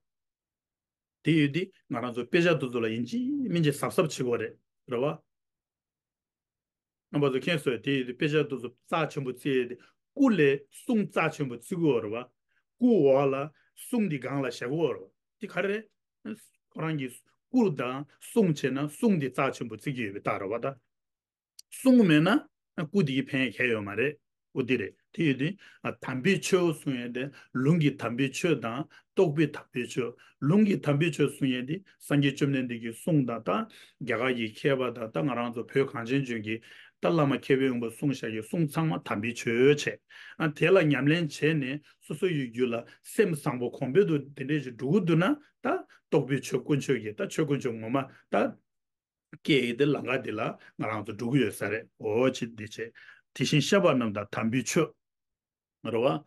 དེ་ཡོད་དུས་ང་རང་ཚོ་དཔེ་ཆ་དེ་ཚོ་ལ་ཡིན་གཅིག་མིན་གཅིག་གཟབ་གཟབ་བྱེད་དགོས་རེད། རེད་བ། རྣམ་པ་ཚོ་མཁྱེན་སོང་། དེ་ཡོད་དུས་དཔེ་ཆ་དེ་ཚོ་རྩ་ཆེན་པོ་བརྩི་ཡས་དེ། སྐུ་ལས་གསུང་རྩ་ཆེན་པོ་བརྩི་དགོས་རེད་བ། སྐུ་འོག་ལ་གསུང་འདི་སྒང་ལ་བཞག་དགོས་རེད་བ། དེ་ག་རེ་རེད། ཁོ་རང་གི་སྐུ་དང་གསུང་བྱས་ན་གསུང་འདི་རྩ་ཆེན་པོ་བརྩི་གི་ཡོད་པའི་རྟགས་རེད་བ་ད། གསུང་མེད་ན་སྐུ་དེ་གི་ཕན་ཡོན་གང་ཡང་ཡོད་མ་རེད། འོ་དེ་རེད། དེ་ཡོད་དུས་ཨ་དམ་པའི་ཆོས་གསུང་ཡས་དེ། ལུང་གི་དམ་པའི་ཆོས་དང་རྟོགས་པའི་དམ་པའི་ཆོས། ལུང་གི་དམ་པའི་ཆོས་གསུང་ཡས་དེ་སངས་རྒྱས་བཅོམ་ལྡན་འདས་ཀྱི་གསུང་དང་། ད་རྒྱ་གར་གྱི་མཁས་པ་དང་། ད་ང་རང་ཚོ་བོད་གངས་ཅན་ལྗོངས་ཀྱི་ད་བླ་མ་མཁས་པའི་དབང་པོ་གསུངས་བཞག་གི་གསུང་ཚང་མ་དམ་པའི་ཆོས་བྱས། ཨ་དེ་ལ་ཉམས་ལེན་བྱས་ནས་སོ་སོ་ཡི་རྒྱུད་ལ་སེམས་བཟང་པོ་གོང་འཕེལ་དུ་དེ་འདྲས་ཞིག་འགྲོ་གི་འདུག་ན། ད་རྟོགས་པའི་ཆོས་དཀོན་མཆོག་གི་ད་ཆོས་དཀོན་མཆོག་ངོ་མ་ད་སྐྱེ་ཡི་དེ་ལམ་ཁ་འདི་ལ་ང་རང་ཚོ་འགྲོ་གི་ཡོད་ས་རེད། འོ་ཅི་འདི་བྱས། དེ་བཞིན་གཤེགས་པ་རྣམས་དང་དམ་པའི་ཆོས། རེད་བ།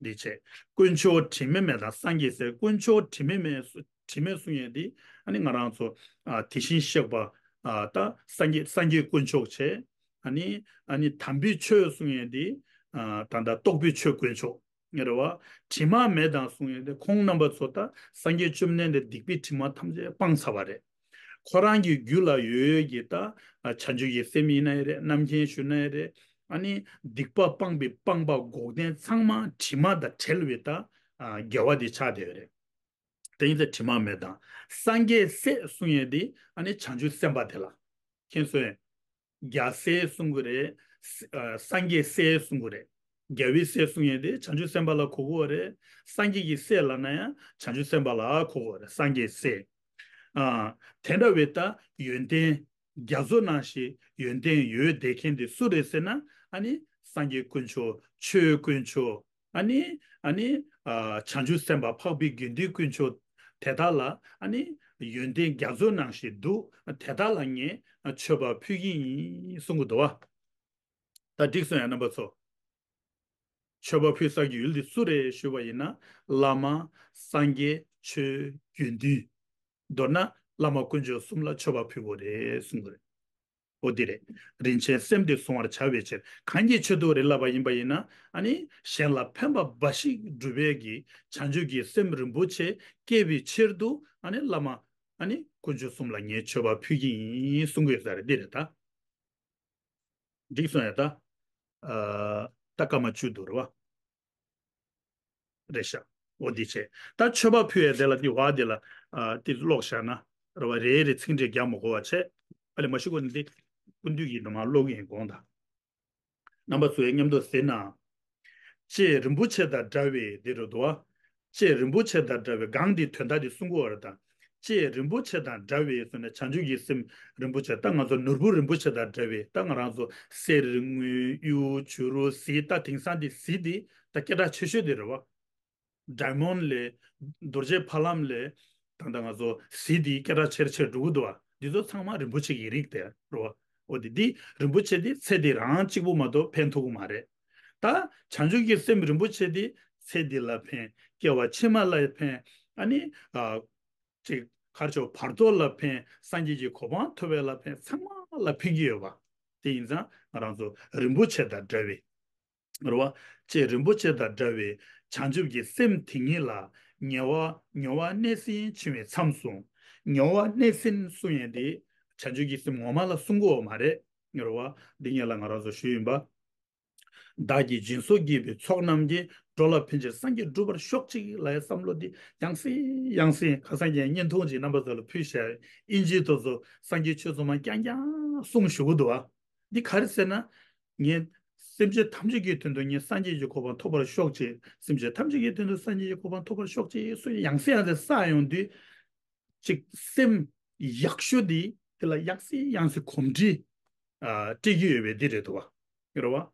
འདི་བྱས། དཀོན་མཆོག་དྲི་མེད་མ་དང་སངས་རྒྱས་ཟེར། དཀོན་མཆོག་དྲི་མེད་མ་སུ་དྲི་མེད་གསུང་ཡས་འདི་ཨ་ནི་ང་རང་ཚོ་ཨ་དེ་བཞིན་གཤེགས་པ་ཨ་ད་སངས་རྒྱས་སངས་རྒྱས་དཀོན་མཆོག་བྱས། ཨ་ནི་ཨ་ནི་དམ་པའི་ཆོས་གསུང་ཡས་འདི་ཨ་ད་ད་རྟོགས་པའི་ཆོས་དཀོན་མཆོག་རེད་བ། དྲི་མ་མེད་དང་གསུང་ཡས་དེ་ཁོང་རྣམ་པ་ཚོ་ད་སངས་རྒྱས་བཅོམ་ལྡན་འདས་སྡིག་པའི་དྲི་མ་ཐམས་ཅད་སྤངས་ཚར་བ་རེད། ཁོ་རང་གི་རྒྱུད་ལ་ཡོད་ཡོད་ཀྱི་ད་བྱང་ཆུབ་ཀྱི་སེམས་ཡིན་ན་ཡང་རེད། རྣམ་མཁྱེན་ཞུ་ན་ཡང་རེད། ཨ་ནི་སྡིག་པ་སྤངས་པའི་སྤངས་པ་འགོག་བདེན་ཚང་མ་དྲི་མ་དང་བྲལ་བའི་ད་དགེ་བ་དེ་ཆགས་བསྡད་ཡོད་རེད། དེ་ཡིན་ཙང་དྲི་མ་མེད་དང་། སངས་རྒྱས་སྲས་གསུང་ཡས་དེ་ཨ་ནི་བྱང་ཆུབ་སེམས་དཔའ་དེ་ལ། མཁྱེན་སོང་ངས། རྒྱལ་སྲས་གསུང་གི་རེད། ཨ་སངས་རྒྱས་སྲས་གསུང་གི་རེད། རྒྱལ་བའི་སྲས་གསུང་ཡས་དེ་བྱང་ཆུབ་སེམས་དཔའ་ལ་གོ་གི་ཡོད་རེད། སངས་རྒྱས་ཀྱི་སྲས་ལབ་ན་ཡང་བྱང་ཆུབ་སེམས་དཔའ་ལ་གོ་གི་ཡོད་རེད། སངས་རྒྱས་སྲས། ཨ་དེ་འདྲ་བའི་ད་ཡོན་ཏན་རྒྱ་མཚོ་ནང་བཞིན་ཡོན་ཏན་ཡོད་བསྡད་མཁན་དེ་སུ་རེད་ཟེར་ན། ཨ་ནི་སངས་རྒྱས་དཀོན་མཆོག་ཆོས་དཀོན་མཆོག་ཨ་ནི་ཨ་ནི་ཨ་བྱང་ཆུབ་སེམས་དཔའ་འཕགས་པའི་དགེ་འདུན་དཀོན་མཆོག་དེ་དག་ལ་ཨ་ནི་ཡོན་ཏན་རྒྱ་མཚོ་ནང་བཞིན་འདུག་དེ་དག་ལ་ངས་མཆོད་པ་ཕུལ་གྱི་ཡིན་གསུང་གི་འདུག་བ། ད་འགྲིག་སོང་ཡ་རྣམ་པ་ཚོ། མཆོད་པ་ཕུལ་ས་ཀྱི་ཡུལ་དེ་སུ་རེད་ཞུས་པ་ཡིན་ན། བླ་མ། སངས་རྒྱས། ཆོས། དགེ་འདུན། མདོར་ན་བླ་མ་དཀོན་མཆོག་གསུམ་ལ་མཆོད་པ་ཕུལ་དགོས་རེད་གསུང་གི་རེད། འོ་དེ་རེད། རིན་ཆེན་སེམས་འདི་བཟུང་བར་བྱ་བའི་ཕྱིར། གང་གིས་མཆོད་དོ་རེད་ལབ་པ་ཡིན་པ་ཡིན་ན། ཨ་ནི་གཞན་ལ་ཕན་པ་འབའ་ཞིག་སྒྲུབ་པའི་གི་བྱང་ཆུབ་ཀྱི་སེམས་རིན་པོ་ཆེ་སྐྱེ་བའི་ཕྱིར་དུ། ཨ་ནི་བླ་མ། ཨ་ནི་དཀོན་མཆོག་གསུམ་ལ་ངས་མཆོད་པ་ཕུལ་གྱི་ཡིན་གསུང་གི་ཡོད་ས་རེད། འདི་རེད་ད། འགྲིག་སོང་ཡ་ད། ཨ་ད་སྐར་མ་བཅུ་འདུག་རེད་བ། རེད་ཤག་འོ་འདི་བྱས། ད་མཆོད་པ་ཕུལ་ཡས་དེ་ལ་འདི་བ་འདི་ལ་ཨ་འདི་ཀློག་བཞག་ན་རེད་བ། རེ་རེ་ཚིག་འགྲེལ་རྒྱག་མ་དགོས་པ་བྱས། ཨ་ལས་མ་ཤི་གོ་ནི་འདི་སྐུ་མདུན་གྱི་འདུག་མ་ཀློག་གི་ཡིན་དགོངས་དག་རྣམ་པ་ཚོས་མཉམ་དུ་གཟིགས་ན། ལྕེ་རིན་པོ་ཆེ་དང་འདྲ་བའི་འདི་རུ་འདུག་བ། ལྕེ་རིན་པོ་ཆེ་དང་འདྲ་བའི་གང་འདི་དོན་དག་འདི་གསུང་གི་ཡོད་རེད་ད། ལྕེ་རིན་པོ་ཆེ་དང་འདྲ་བའི་ཟེར་ན་བྱང་ཆུབ་ཀྱི་སེམས་རིན་པོ་ཆེ། ད་ང་ཚོ་ནོར་བུ་རིན་པོ་ཆེ་དང་འདྲ་བའི། ད་ང་རང་ཚོ་གསེར་དངུལ་གཡུ་བྱུ་རུ་གཟི། ད་དེང་སང་འདི་གཟི་འདི་ད་སྐད་གྲགས་ཆེ་ཤོས་འདི་རེད་བ། ཌའི་མོན་ཌི་ལས་རྡོ་རྗེ་ཕ་ལམ་ལས་ད་ལྟ་ང་ཚོ་གཟི་འདི་སྐད་གྲགས་ཆེར་ཆེར་འགྲོ་གི་འདུག་བ། འདི་ཚོ་ཚང་མ་རིན་པོ་ཆེ་གི་རིགས་དེ་རེད་བ། འོ་དེ་འདི་རིན་པོ་ཆེ་འདི་ཚེ་འདི་རང་གཅིག་པུ་མ་གཏོགས་ཕན་ཐོགས་ཀྱི་མ་རེད། ད་བྱང་ཆུབ་ཀྱི་སེམས་རིན་པོ་ཆེ་འདི་ཚེ་འདི་ལ་ཕན། སྐྱེ་བ་ཕྱི་མ་ལ་ཕན། ཨ་ནི་ཨ་ཅིག་གར་ཆོག་བར་དོ་ལ་ཕན། སངས་རྒྱས་ཀྱི་གོ་འཕང་ཐོབ་པ་ལ་ཕན། ཚང་མ་ལ་ཕན་གྱི་ཡོད་པ། དེ་ཡིན་ཙང་ང་རང་ཚོ་རིན་པོ་ཆེ་དང་འདྲ་བའི་རེད་བ། ལྕེ་རིན་པོ་ཆེ་དང་འདྲ་བའི་བྱང་ཆུབ་ཀྱི་སེམས་དེ་ཉིད་ལ་ཉེ་བ་ཉེ་བ་གནས་ཟིན་འཆིང་བའི་མཚམས་སུ། ཉེ་བ་གནས་ཟིན་གསུང་ཡས་དེ་བྱང་ཆུབ་ཀྱི་སེམས་ངོ་མ་ལ་གསུང་གི་ཡོད་མ་རེད། རེད་བ། འདི་ཉིད་ལ་ང་རང་ཚོ་ཞུས་ཡིན་པ། བདག་གིས་སྦྱིན་སོགས་བགྱིས་པའི་ཚོགས་རྣམས་ཀྱིས། འགྲོ་ལ་ཕན་ཕྱིར་སངས་རྒྱས་འགྲུབ་པར་ཤོག་ཅིག་ལབ་ཡས་བསམ་བློ་འདི་ཡང་སེ་ཡང་སེ། ཁ་སང་ངས་བརྙན་ཐུང་ཅིག་རྣམ་པ་ཚོ་ལ་ཕུལ་བཞག་ཨིན་ཇི་དེ་ཚོ་སངས་རྒྱས་ཆོས་ཚོགས་མ་རྐྱང་རྐྱང་གསུང་ཞུ་གི་འདུག་བ། འདི་ག་རེ་ཟེར་ན། ངས་སེམས་ཅན་ཐམས་ཅད་ཀྱི་དོན་དུ་ངས་སངས་རྒྱས་ཀྱི་གོ་འཕང་ཐོབ་པར་ཤོག་ཅིག་སེམས་ཅན་ཐམས་ཅད་ཀྱི་དོན་དུ་སངས་རྒྱས་ཀྱི་གོ་འཕང་ཐོབ་པར་ཤོག་ཅིག་གསུང་ཡང་སེ་ཡང་སེ་བསགས་ཡོང་དུས། ཅིག་སེམས་ཡག་ཤོས་འདི་དེ་ལ་ཡང་སེ་ཡང་སེ་གོམས་འདྲིས་ཨ་སྤྲད་ཀྱི་ཡོད་པའི་འདི་རེད་འདུག་བ། ཡོད་རེད་བ།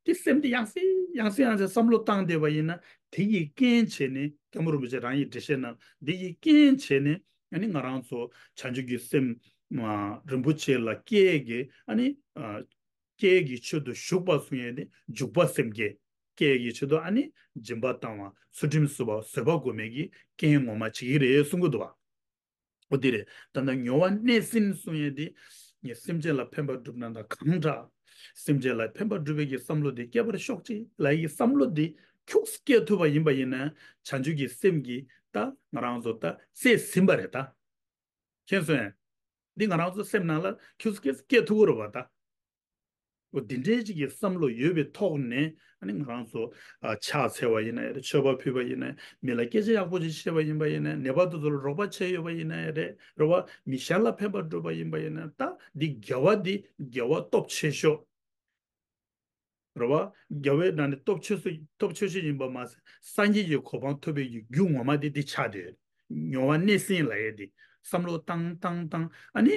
དེ་སེམས་འདི་ཡང་སེ་ ཡང་སེ་ཡང་སེ་བསམ་བློ་བཏང་བསྡད་པ་ཡིན་ན། དེ་ཡི་རྐྱེན་བྱས་ནས་སྐྱབས་མགོན་རིན་པོ་ཆེ་རང་ཡི་འགྲེལ་བཤད་ནང་འདི་ཡི་རྐྱེན་བྱས་ནས། ཨ་ནི་ང་རང་ཚོ་བྱང་ཆུབ་ཀྱི་སེམས་མ་རིན་པོ་ཆེ་ལ་སྐྱེ་གི། ཨ་ནི་ཨ་སྐྱེ་གི་ཆེད་དུ་ཞུགས་པ་གསུང་ཡས་དེ་འཇུག་པ་སེམས་བསྐྱེད། སྐྱེ་གི་ཆེད་དུ་ཨ་ནི་སྦྱིན་པ་བཏང་བ། ཚུལ་ཁྲིམས་བསྲུང་བ། བཟོད་པ་སྒོམ་པའི་གི་རྐྱེན་ངོ་མ་བྱེད་ཀྱི་རེད་གསུང་གི་འདུག་བ། འོ་དེ་རེད། ད་ལྟ་མྱོང་བ་སྣེ་ཟིན་གསུང་ཡས་དེ། ངས་སེམས་ཅན་ལ་ཕན་པ་བསྒྲུབ་ན་ད་གང་དྲག་སེམས་ཅན་ལ་ཕན་པ་སྒྲུབ་པའི་གི་བསམ་བློ་དེ་སྐྱེ་བར་ཤོག་ཅིག་ལབ་ཡས་ཀྱི་བསམ་བློ་དེ་ཁྱུག་སེ་སྐྱེ་ཐུབ་པ་ཡིན་པ་ཡིན་ན། བྱང་ཆུབ་ཀྱི་སེམས་ཀྱིས་ད་ང་རང་ཚོ་ད་རྩིས་ཟིན་པ་རེད་ད། མཁྱེན་སོང་ངས། འདི་ང་རང་ཚོ་སེམས་ནང་ལ་ཁྱུག་སེ་སྐྱེ་ཐུབ་ཀྱི་རེད་པ་ད། འོ་འདི་འདྲའི་ཅིག་གི་བསམ་བློ་ཡོད་པའི་ཐོག་ནས། ཨ་ནི་ང་རང་ཚོ་ཨ་ཕྱག་འཚལ་བ་ཡིན་ན་ཡང་རེད། མཆོད་པ་ཕུལ་བ་ཡིན་ན་ཡང་། མི་ལ་སྐད་ཆ་ཡག་པོ་ཅིག་བཤད་པ་ཡིན་པ་ཡིན་ན་ཡང་། ནད་པ་དེ་ཚོ་ལ་རོགས་པ་བྱས་ཡོད་པ་ཡིན་ན་ཡང་རེད། རེད་བ། མི་གཞན་ལ་ཕན་པ་བསྒྲུབས་པ་ཡིན་པ་ཡིན་ན་ཡང་། ད་འདི་དགེ་བ་འདི་དགེ་བ་སྟོབས་ཆེ་ཤོས། རེད་བ། དགེ་བའི་ནང་ནས་སྟོབས་ཆེ་སུ་སྟོབས་ཆེ་ཤོས་ཡིན་པ་མ་ཟད། སངས་རྒྱས་ཀྱི་གོ་འཕང་ཐོབ་པའི་རྒྱུ་ངོ་མ་དེ་འདི་ཆགས་བསྡད་ཡོད། མྱོང་བ་སྣེ་ཟིན་ལབ་ཡས་འདི་བསམ་བློ་བཏང་བཏང་བཏང་། ཨ་ནི་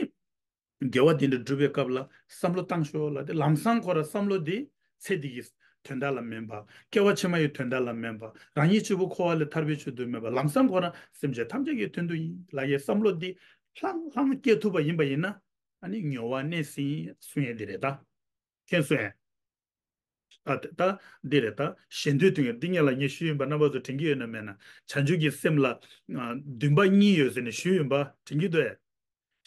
དགེ་བ་དེ་འདྲ་སྒྲུབ་པའི་སྐབས་ལ་བསམ་བློ་བཏང་ཤོག་ལབ་དེ། ལམ་སང་ཁོ་རང་བསམ་བློ་དེ་ཚེ་འདི་གི་དོན་དག་ལ་མིན་པ། སྐྱེ་བ་ཕྱི་མ་ཡི་དོན་དག་ལ་མིན་པ། རང་ཉིད་གཅིག་པུ་འཁོར་བ་ལས་ཐར་པའི་ཆེད་དུ་མིན་པ། ལམ་སང་ཁོ་རང་སེམས་ཅན་ཐམས་ཅད་ཀྱི་དོན་དུ་ཡིན་ལབ་ཡས་བསམ་བློ་འདི་ལྷང་ལྷང་སྐྱེ་ཐུབ་པ་ཡིན་པ་ཡིན་ན། ཨ་ནི་མྱོང་བ་སྣེ་ཟིན་གསུང་ཡས་འདི་རེད་ད། མཁྱེན་སོང་ངས། ཨ་ད་འདི་རེད་ད། གཞན་དོན་དོན་གཉེར། འདི་སྔོན་ལ་ངས་ཞུས་ཡིན་པ་རྣམ་པ་ཚོ་དྲན་གྱི་ཡོད་ན་མེད་ན། བྱང་ཆུབ་ཀྱི་སེམས་ལ་ཨ་འདུན་པ་གཉིས་ཡོད་ཟེར་ནས་ཞུས་ཡིན་པ་དྲན་གྱི་འདུག་གས།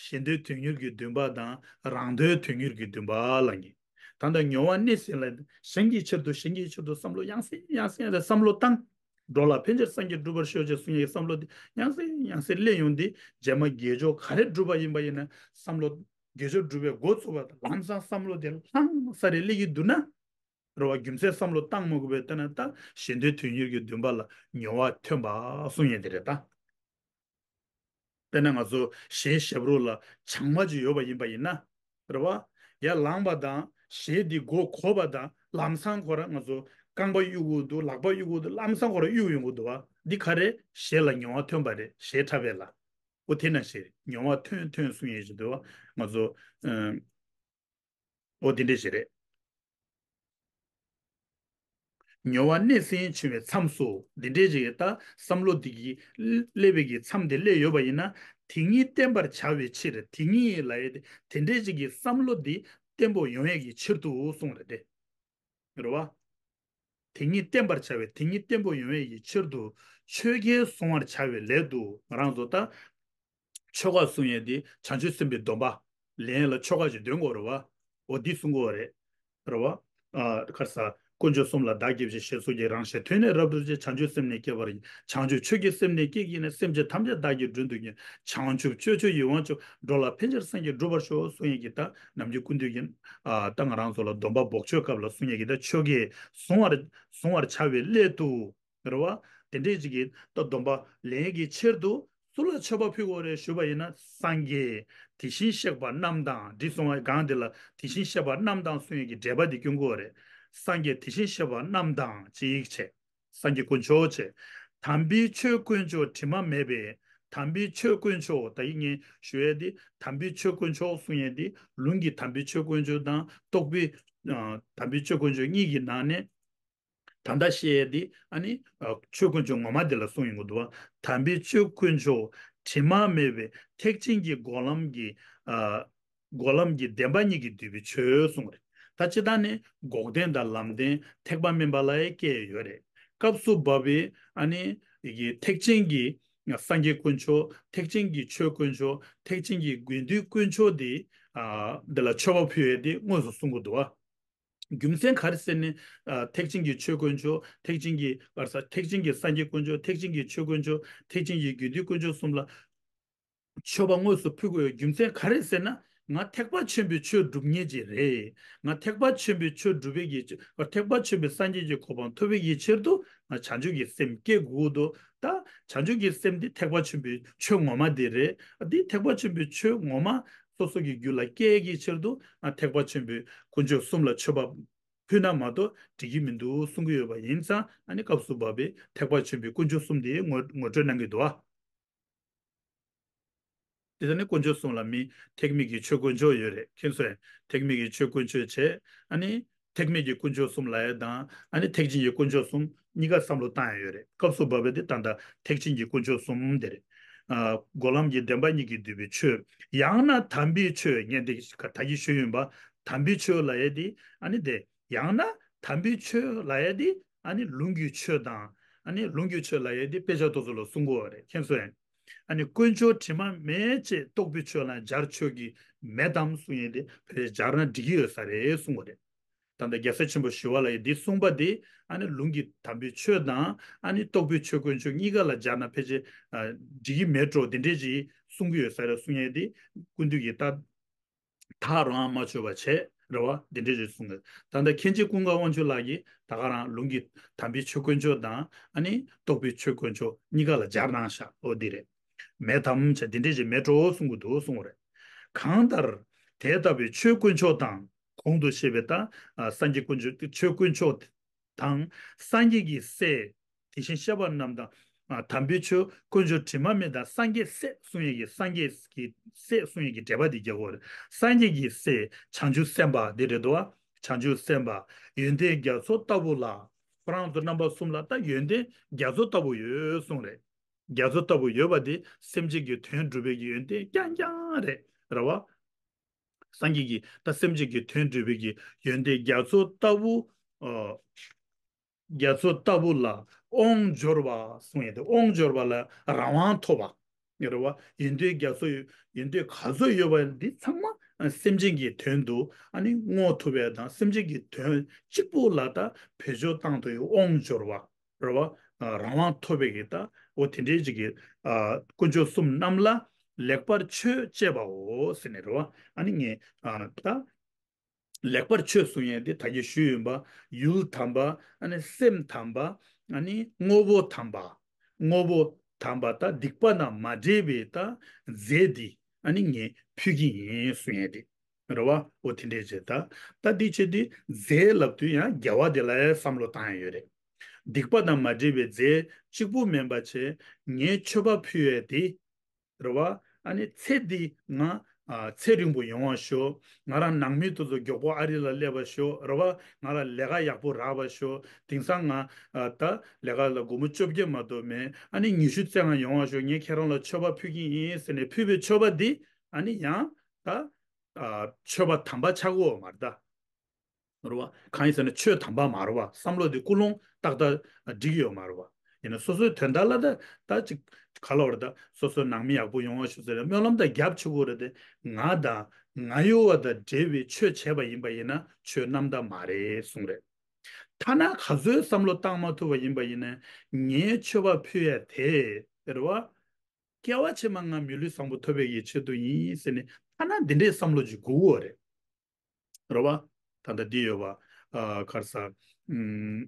གཞན་དོན་དོན་གཉེར་གྱི་འདུན་པ་དང་། རང་དོན་དོན་གཉེར་གྱི་འདུན་པ་ལབ་མཁན། ད་ལྟ་མྱོང་བ་སྣེ་ཟིན་ལབ། གཞན་གྱི་ཕྱིར་དུ། གཞན་གྱི་ཕྱིར་དུ་བསམ་བློ་ཡང་སེ་ཡང་སེ་ཡང་སེ་བསམ་བློ་བཏང་། འགྲོ་ལ་ཕན་ཕྱིར་སངས་རྒྱས་འགྲུབ་པར་ཤོག་ཅེས་གསུང་ཡས་བསམ་བློ་དེ་ཡང་སེ་ཡང་སེ་སླེབས་ཡོང་དུས། རྗེས་མ་དགེ་སྦྱོར་ག་རེ་བསྒྲུབས་པ་ཡིན་པ་ཡིན་ན། བསམ་བློ་དགེ་སྦྱོར་སྒྲུབ་པའི་འགོ་ཚུགས་པ་དང་། ལམ་སང་བསམ་བློ་དེ་ལྷང་ས་རེ་སླེབས་ཀྱི་འདུག་ན། རེད་བ། རྒྱུ་མཚན་བསམ་བློ་བཏང་མ་དགོས་པའི་ལྟ་ན། ད་གཞན་དོན་དོན་གཉེར་གྱི་འདུན་པ་ལ་མྱོང་བ་ཐོན་པ་གསུང་ཡས་དེ་རེད་ད། དཔེར་ན་ང་ཚོ་གཞས་ཞབས་བྲོ་ལ་བྱང་མ་ཅིག་ཡོད་པ་ཡིན་པ་ཡིན་ན། རེད་བ། ཡར་ལངས་པ་དང་གཞས་འདི་མགོ་གོ་བ་དང་། ལམ་སང་ཁོ་རང་ང་ཚོ་རྐང་པ་གཡུག་གི་འདུག་ལག་པ་གཡུག་གི་འདུག་ལམ་སང་ཁོ་རང་གཡུག་ཡོང་གི་འདུག་བ། འདི་ག་རེ། གཞས་ལ་མྱོང་བ་ཐོན་པ་རེད། གཞས་འཁྲབ་པའི་ལ། འོ་དེ་ནང་བཞིན་རེད། མྱོང་བ་ཐོན་ཐོན་གསུང་ཡས་ཅིག་འདུག་བ། ང་ཚོ་ཨ་འོ་དེ་འདྲ་ཞིག་རེད། མྱོང་བ་སྣེ་ཟིན་བྱུང་བའི་མཚམས་སུ། འདི་འདྲའི་ཅིག་གི་ད་བསམ་བློ་འདི་གི་སླེབས་པའི་གི་མཚམས་དེ་སླེབས་ཡོད་པ་ཡིན་ན། དེ་ཉིད་བརྟན་པར་བྱ་བའི་ཕྱིར། དེ་ཉིད་ལབ་ཡས་དེ་དེ་འདྲའི་ཅིག་གི་བསམ་བློ་འདི་བརྟན་པོ་ཡོང་ཡས་ཀྱི་ཕྱིར་དུ་གསུངས་རེད་དེ། རེད་བ། དེ་ཉིད་བརྟན་པར་བྱ་བའི། དེ་ཉིད་བརྟན་པོ་ཡོང་ཡས་ཀྱི་ཕྱིར་དུ། ཆོས་གོས་གཟུང་བར་བྱ་བའི་སླད་དུ། ང་རང་ཚོ་ད་ཆོ་ག་གསུང་ཡས་འདི་བྱང་ཆུབ་སེམས་དཔའི་སྡོམ་པ་ལེན་ཡས་ལ་ཆོ་ག་ཅིག་འདོན་དགོས་རེད་བ། འོ་འདི་གསུང་དགོས་རེད། རེད་བ། ཨ་ག་རེ་ཟ། དཀོན་མཆོག་གསུམ་ལ་བདག་བགྱིད་ཅིང་། ཞེས་སོགས་ཀྱིས་རང་གཞན་དོན་ནི་རབ་བསྒྲུབ་ཅིང་། བྱང་ཆུབ་སེམས་ནི་བསྐྱེད་པར་བགྱི། བྱང་ཆུབ་ཆོས་ཀྱི་སེམས་ནི་བསྐྱེད་བགྱིས་ནས། སེམས་ཅན་ཐམས་ཅད་བདག་གིས་མགྲོན་དུ་བསྐྱེད། བྱང་ཆུབ་སྤྱོད་མཆོག་ཡིད་དབང་ཕྱུག། འགྲོ་ལ་ཕན་ཕྱིར་སངས་རྒྱས་འགྲུབ་པར་ཤོག་གསུང་ཡས་ཀྱི་ད་ནམ་རྒྱུན་སྐུ་མདུན་གྱིས་ཨ་ད་ང་རང་ཚོ་ལ་སྡོམ་པ་འབོགས་ཆོག་སྐབས་ལ་གསུང་ཡས་ཀྱི་ད་ཆོ་ག་གཟུང་བར་གཟུང་བར་བྱ་བའི་སླད་དུ། རེད་བ། དེ་འདྲའི་ཅིག་གི་ད་སྡོམ་པ་ལེན་གྱི་ཕྱིར་དུ་སུ་ལ་མཆོད་པ་ཕུལ་དགོས་རེད་ཞུས་པ་ཡིན་ན། སངས་རྒྱས་དེ་བཞིན་གཤེགས་པ་རྣམས་དང་། འདི་གསུང་བ་གང་དེ་ལ་དེ་བཞིན་གཤེགས་པ་རྣམས་དང་གསུང་ཡས་ཀྱི་འགྲེལ་པ་འདི་སྐྱོན་དགོས་རེད། སངས་རྒྱས་དེ་བཞིན་གཤེགས་པ་རྣམས་དང་ཅིག་བྱས། སངས་རྒྱས་དཀོན་མཆོག་བྱས། དམ་པའི་ཆོས་དཀོན་མཆོག་དྲི་མ་མེད་པའི། དམ་པའི་ཆོས་དཀོན་མཆོག་ད་ཡིན་ངས་ཞུ་ཡས་འདི། དམ་པའི་ཆོས་དཀོན་མཆོག་གསུང་ཡས་འདི་ལུང་གི་དམ་པའི་ཆོས་དཀོན་མཆོག་དང་རྟོགས་པའི་ཨ་དམ་པའི་ཆོས་དཀོན་མཆོག་གཉིས་ཀྱི་ནང་ནས། ད་ལྟ་བཤད་ཡས་འདི་ཨ་ནི་ཨ་ཆོས་དཀོན་མཆོག་ངོ་མ་དེ་ལ་གསུངས་ཡོང་གི་འདུག་བ། དམ་པའི་ཆོས་དཀོན་མཆོག་དྲི་མ་མེད་པའི་ཐེག་ཆེན་གྱི་སྒོ་ལམ་གྱི་ཨ་སྒོ་ལམ་གྱི་བདེན་པ་གཉིས་ཀྱིས་བསྡུས་པའི་ཆོས་གསུངས་རེད། ད་སྤྱིར་བཏང་ནི་འགོག་བདེན་དང་ལམ་བདེན་ཐེག་པ་དམན་པ་ལ་ཡང་སྐྱེ་ཡོད་རེད། སྐབས་སུ་བབ་པའི་ཨ་ནི་ཡི་གེ་ཐེག་ཆེན་གྱི་སངས་རྒྱས་དཀོན་མཆོག་ཐེག་ཆེན་གྱི་ཆོས་དཀོན་མཆོག་ཐེག་ཆེན་གྱི་དགེ་འདུན་དཀོན་མཆོག་དེ་ཨ་འདི་ལ་མཆོད་པ་ཕུལ་ཡས་དེ་དངོས་སུ་གསུང་གི་འདུག་བ། རྒྱུ་མཚན་ག་རེ་ཟེར་ན། ཨ་ཐེག་ཆེན་གྱི་ཆོས་དཀོན་མཆོག་ཐེག་ཆེན་གྱི་ག་རེ་ཟ། ཐེག་ཆེན་གྱི་སངས་རྒྱས་དཀོན་མཆོག་ཐེག་ཆེན་གྱི་ཆོས་དཀོན་མཆོག་ཐེག་ཆེན་གྱི་དགེ་འདུན་དཀོན་མཆོག་གསུམ་ལ་མཆོད་པ་དངོས་སུ་ཕུལ་དགོས་ཡོད། རྒྱུ་མཚན་ག་རེ་ཟེར་ན། ང་ཐེག་པ་ཆེན་པོའི་ཆོས་སྒྲུབ་མཁན་ཅིག་རེད། ང་ཐེག་པ་ཆེན་པོའི་ཆོས་སྒྲུབ་པའི་གི་ཐེག་པ་ཆེན་པོའི་སངས་རྒྱས་ཀྱི་གོ་འཕང་ཐོབ་པའི་གི་ཕྱིར་དུ་ང་བྱང་ཆུབ་ཀྱི་སེམས་བསྐྱེད་དགོས་འདུག་ད་བྱང་ཆུབ་ཀྱི་སེམས་འདི་ཐེག་པ་ཆེན་པོའི་ཆོས་ངོ་མ་འདི་རེད། འདི་ཐེག་པ་ཆེན་པོའི་ཆོས་ངོ་མ་སོ་སོ་གི་རྒྱུད་ལ་སྐྱེ་གི་ཕྱིར་དུ་ང་ཐེག་པ་ཆེན་པོའི་དཀོན་མཆོག་གསུམ་ལ་མཆོད་པ་ཕུལ་ན་མ་གཏོགས་འགྲིག་གི་མི་འདུག་གསུང་གི་ཡོད་པ་ཡིན་ཙང་། ཨ་ནི་སྐབས་སུ་བབ་པའི་ཐེག་པ་ཆེན་པོའི་དཀོན་མཆོག་གསུམ་དེ་ངོ་ངོ་སྤྲོད་གནང་གི་འདུག་ཨ། དེ་ལྟར་ནི་དཀོན་མཆོག་གསུམ་ལ་མི་ཐེག་དམན་གྱི་ཆོས་དཀོན་མཆོག་ཡོད་རེད། མཁྱེན་སོང་ངས། ཐེག་དམན་གྱི་ཆོས་དཀོན་མཆོག་བྱས། ཨ་ནི་ ཐེག་དམན་གྱི་དཀོན་མཆོག་གསུམ་ལབ་ཡ་དང་ཨ་ནི་ཐེག་ཆེན་གྱི་དཀོན་མཆོག་གསུམ་གཉིས་ཀ་བསམ་བློ་བཏང་ཡ་ཡོད་རེད། སྐབས་སུ་བབས་པ་དེ་ད་ལྟ་ཐེག་ཆེན་གྱི་དཀོན་མཆོག་གསུམ་དེ་རེད། ཨ་སྒོམ་ལམ་གྱི་བདེན་པ་གཉིས་ཀྱིས་བསྡུས་པའི་ཆོས། ཡང་ན་དམ་པའི་ཆོས་ངས་འདི་ད་གིན་ཞུས་ཡིན་པ། དམ་པའི་ཆོས་ལབ་ཡ་དེ་ཨ་ནི་དེ། ཡང་ན་དམ་པའི་ཆོས་ལབ་ཡ་དེ་ཨ་ནི་ལུང་གི་ཆོས་དང་། ཨ་ནི་ལུང་གི་ཆོས་ལབ་ཡ་དེ་དཔེ་ཆ་དེ་ཚོ་ལ་གསུང་གི་ཡོད་རེད། མཁྱེན་སོང་ངས། ཨ་ནི་དཀོན་མཆོག་དྲི་མ་མེད་ཅེས་རྟོགས་པའི་ཆོས་ལ་སྦྱར་ཆོག་གི་མེད་དམ་གསུང་ཡས་དེ་བས་སྦྱར་ན་འགྲིག་གི་ཡོད་ས་རེད་གསུང་གི་རེད། ད་ལྟ་རྒྱལ་སྲས་ཆེན་པོ་ཞི་བ་ལྷ་ཡིས་འདི་གསུངས་པ་དེ་ཨ་ནི་ལུང་གི་དམ་པའི་ཆོས་དང་ཨ་ནི་རྟོགས་པའི་ཆོས་དཀོན་མཆོག་གཉིས་ཀ་ལ་སྦྱར་ན་ཕལ་ཆེར་ཨ་འགྲིག་གི་མེད་འགྲོ། དེ་འདྲས་ཅིག་གསུང་གི་ཡོད་ས་རེད་གསུང་ཡས་དེ་ཀུན་བཏུས་ཀྱི་ད། ཐག་རང་མ་ཆོད་པ་བྱས་རེད་བ། འདི་འདྲས་ཅིག་གསུང་གི། ད་ལྟ་མཁན་ཆེན་ཀུན་དགའ་དབང་ཕྱུག་ལགས་ཀྱིས་ད་ག་རང་ལུང་གི་དམ་པའི་ཆོས་དཀོན་མཆོག་དང་ཨ་ནི་རྟོགས་པའི་ཆོས་དཀོན་མཆོག་གཉིས་ཀ་ལ་སྦྱར་གནང་ཤག་འོ་འདི་རེད། མེད་དམ་བྱས་འདི་འདྲས་ཅིག་མེད་འགྲོ་གསུང་གི་འདུག་གསུང་གི་རེད། གང་ལྟར་དེ་ལྟ་བུའི་ཆོས་དཀོན་མཆོག་དང་གོང་དུ་བཤད་པའི་ད་ཨ་སངས་རྒྱས་དཀོན་མཆོག་ཆོས་དཀོན་མཆོག་དང་སངས་རྒྱས་ཀྱི་སྲས། དེ་བཞིན་གཤེགས་པ་རྣམས་དང་། ཨ་དམ་པའི་ཆོས་དཀོན་མཆོག་དྲི་མ་མེད་དང་སངས་རྒྱས་སྲས་གསུང་ཡས་ཀྱི་སངས་རྒྱས་ཀྱི་སྲས་གསུང་ཡས་ཀྱི་འགྲེལ་པ་འདི་རྒྱག་དགོས་རེད། སངས་རྒྱས་ཀྱི་སྲས་བྱང་ཆུབ་སེམས་དཔའ་འདི་རེད་དོ། བྱང་ཆུབ་སེམས་དཔའ་ཡོན་ཏན་རྒྱ་མཚོ་ལྟ་བུ་ལ། ཁོ་རང་ཚོ་རྣམ་པ་གསུམ་ལ་ད་ཡོན་ཏན་རྒྱ་མཚོ་ལྟ་བུ་ཡོད་གསུངས་རེད། རྒྱ་མཚོ་ལྟ་བུ་ཡོད་པ་འདི་སེམས་ཅན་གྱི་དོན་སྒྲུབ་པའི་གི་ཡོན་ཏན་རྐྱང་རྐྱང་རེད། རེད་བ། སངས་རྒྱས་ཀྱི་ད་སེམས་ཅན་གྱི་དོན་སྒྲུབ་པའི་གི་ཡོན་ཏན་རྒྱ་མཚོ་ལྟ་བུ། ཨ། རྒྱ་མཚོ་ལྟ་བུ་ལ་དབང་འབྱོར་བ་གསུང་ཡས་དེ། དབང་འབྱོར་བ་ལ་རང་དབང་ཐོབ་པ། རེད་བ། ཡོན་ཏན་རྒྱ་མཚོ་ཡོད། ཡོན་ཏན་ག་ཚོད་ཡོད་པ་འདི་ཚང་མ་སེམས་ཅན་གྱི་དོན་དུ་ཨ་ནི་བསྔོ་ཐུབ་པ་དང་སེམས་ཅན་གྱི་དོན་གཅིག་པུ་ལ་ད་བེད་སྤྱོད་བཏང་ཐུབ་ཡས་དབང་འབྱོར་བ། རེད་བ། རང་དབང་ཐོབ་པའི་གི་ད་འོ་དེ་འདྲའི་ཅིག་གི་ཨ་དཀོན་མཆོག་གསུམ་རྣམས་ལ་ལེགས་པར་མཆོད་ཅེས་པའོ་ཟེར་ནས་རེད་བ། ཨ་ནི་ངས་ཨ་ད། ལེགས་པར་མཆོད་གསུང་ཡས་འདི་ད་གིན་ཞུས་ཡིན་པ། ཡུལ་དམ་པ། ཨ་ནི་སེམས་དམ་པ། ཨ་ནི་དངོས་པོ་དམ་པ། དངོས་པོ་དམ་པ་ད་སྡིག་པ་དང་མ་འདྲེས་པའི་ད་རྫས་འདི་ཨ་ནི་ངས་ཕུལ་གྱི་ཡིན་གསུང་ཡས་འདི། རེད་བ། འོ་དེ་འདྲས་བྱས་ད། ད་འདི་བྱས་དུས་རྫས་ལབ་དུས་ཡང་དགེ་བ་དེ་ལ་བསམ་བློ་བཏང་ཡས་ཡོད་རེད། སྡིག་པ་དང་མ་འདྲེས་པའི་རྫས་གཅིག་པུ་མིན་པ་བྱས་ངས་མཆོད་པ་ཕུལ་ཡས་དེ། རེད་བ། ཨ་ནི་ཚེ་འདི་ང་ཨ་ཚེ་རིང་པོ་ཡོང་བ་ཤོག་ང་རང་ནང་མི་དེ་ཚོ་མགྱོགས་པོ་ཨ་རི་ལ་སླེབས་པ་ཤོག་རེད་བ། ང་ལ་ལས་ཀ་ཡག་པོ་རག་པ་ཤོག་དེང་སང་ང་ཨ་ད་ལས་ཀ་ལ་སྒོར་མོ་བཅོ་བརྒྱད་མ་གཏོགས་མེད། ཨ་ནི་ཉི་ཤུ་རྩ་ལྔ་ཡོང་བ་ཤོག་ངས་ཁྱེད་རང་ལ་མཆོད་པ་ཕུལ་གྱི་ཡིན་ཟེར་ནས་ཕུལ་བའི་མཆོད་པ་འདི་ཨ་ནི་ཡང་ད་ཨ་མཆོད་པ་དམ་པ་ཆགས་ཀྱི་ཡོད་མ་རེད་ད། རེད་བ། གང་ཡིན་ཟེར་ན་ཆོས་དམ་པ་མ་རེད་བ། བསམ་བློ་དེ་ཀུན་སློང་ཏག་ཏག་འགྲིག་ཡོད་མ་རེད་བ། ཡིན་ན་སོ་སོའི་དོན་དག་ལ་ད་ད་ཅིག་ག་ལ་བར་ད་སོ་སོའི་ནང་མི་ཡག་པོ་ཡོང་བ་ཞུ་ཟེར་ན་སྨོན་ལམ་ད་རྒྱབ་ཆོག་གི་རེད་དེ། ང་དང་ང་ཡོད་པ་དང་འབྲེལ་བའི་ཆོས་བྱས་པ་ཡིན་པ་ཡིན་ན་ཆོས་རྣམ་དག་མ་རེད་གསུངས་རེད། ཐ་ན་ག་ཚོད་བསམ་བློ་བཏང་མ་ཐུབ་པ་ཡིན་པ་ཡིན་ན་ངའི་མཆོད་པ་ཕུལ་ཡ་དེ་རེད་བ། སྐྱེ་བ་ཕྱི་མ་ང་མི་ལུས་བཟང་པོ་ཐོབ་པའི་ཡི་ཆེད་དུ་ཡིན་ཟེར་ནས་ཐ་ན་འདི་འདྲའི་བསམ་བློ་ཅིག་དགོས་ཀྱི་ཡོད་རེད། རེད་བ། ད་ལྟ་འདི་ཡོད་བ། ཨ་ག་རེ་ཟ། ཨུམ།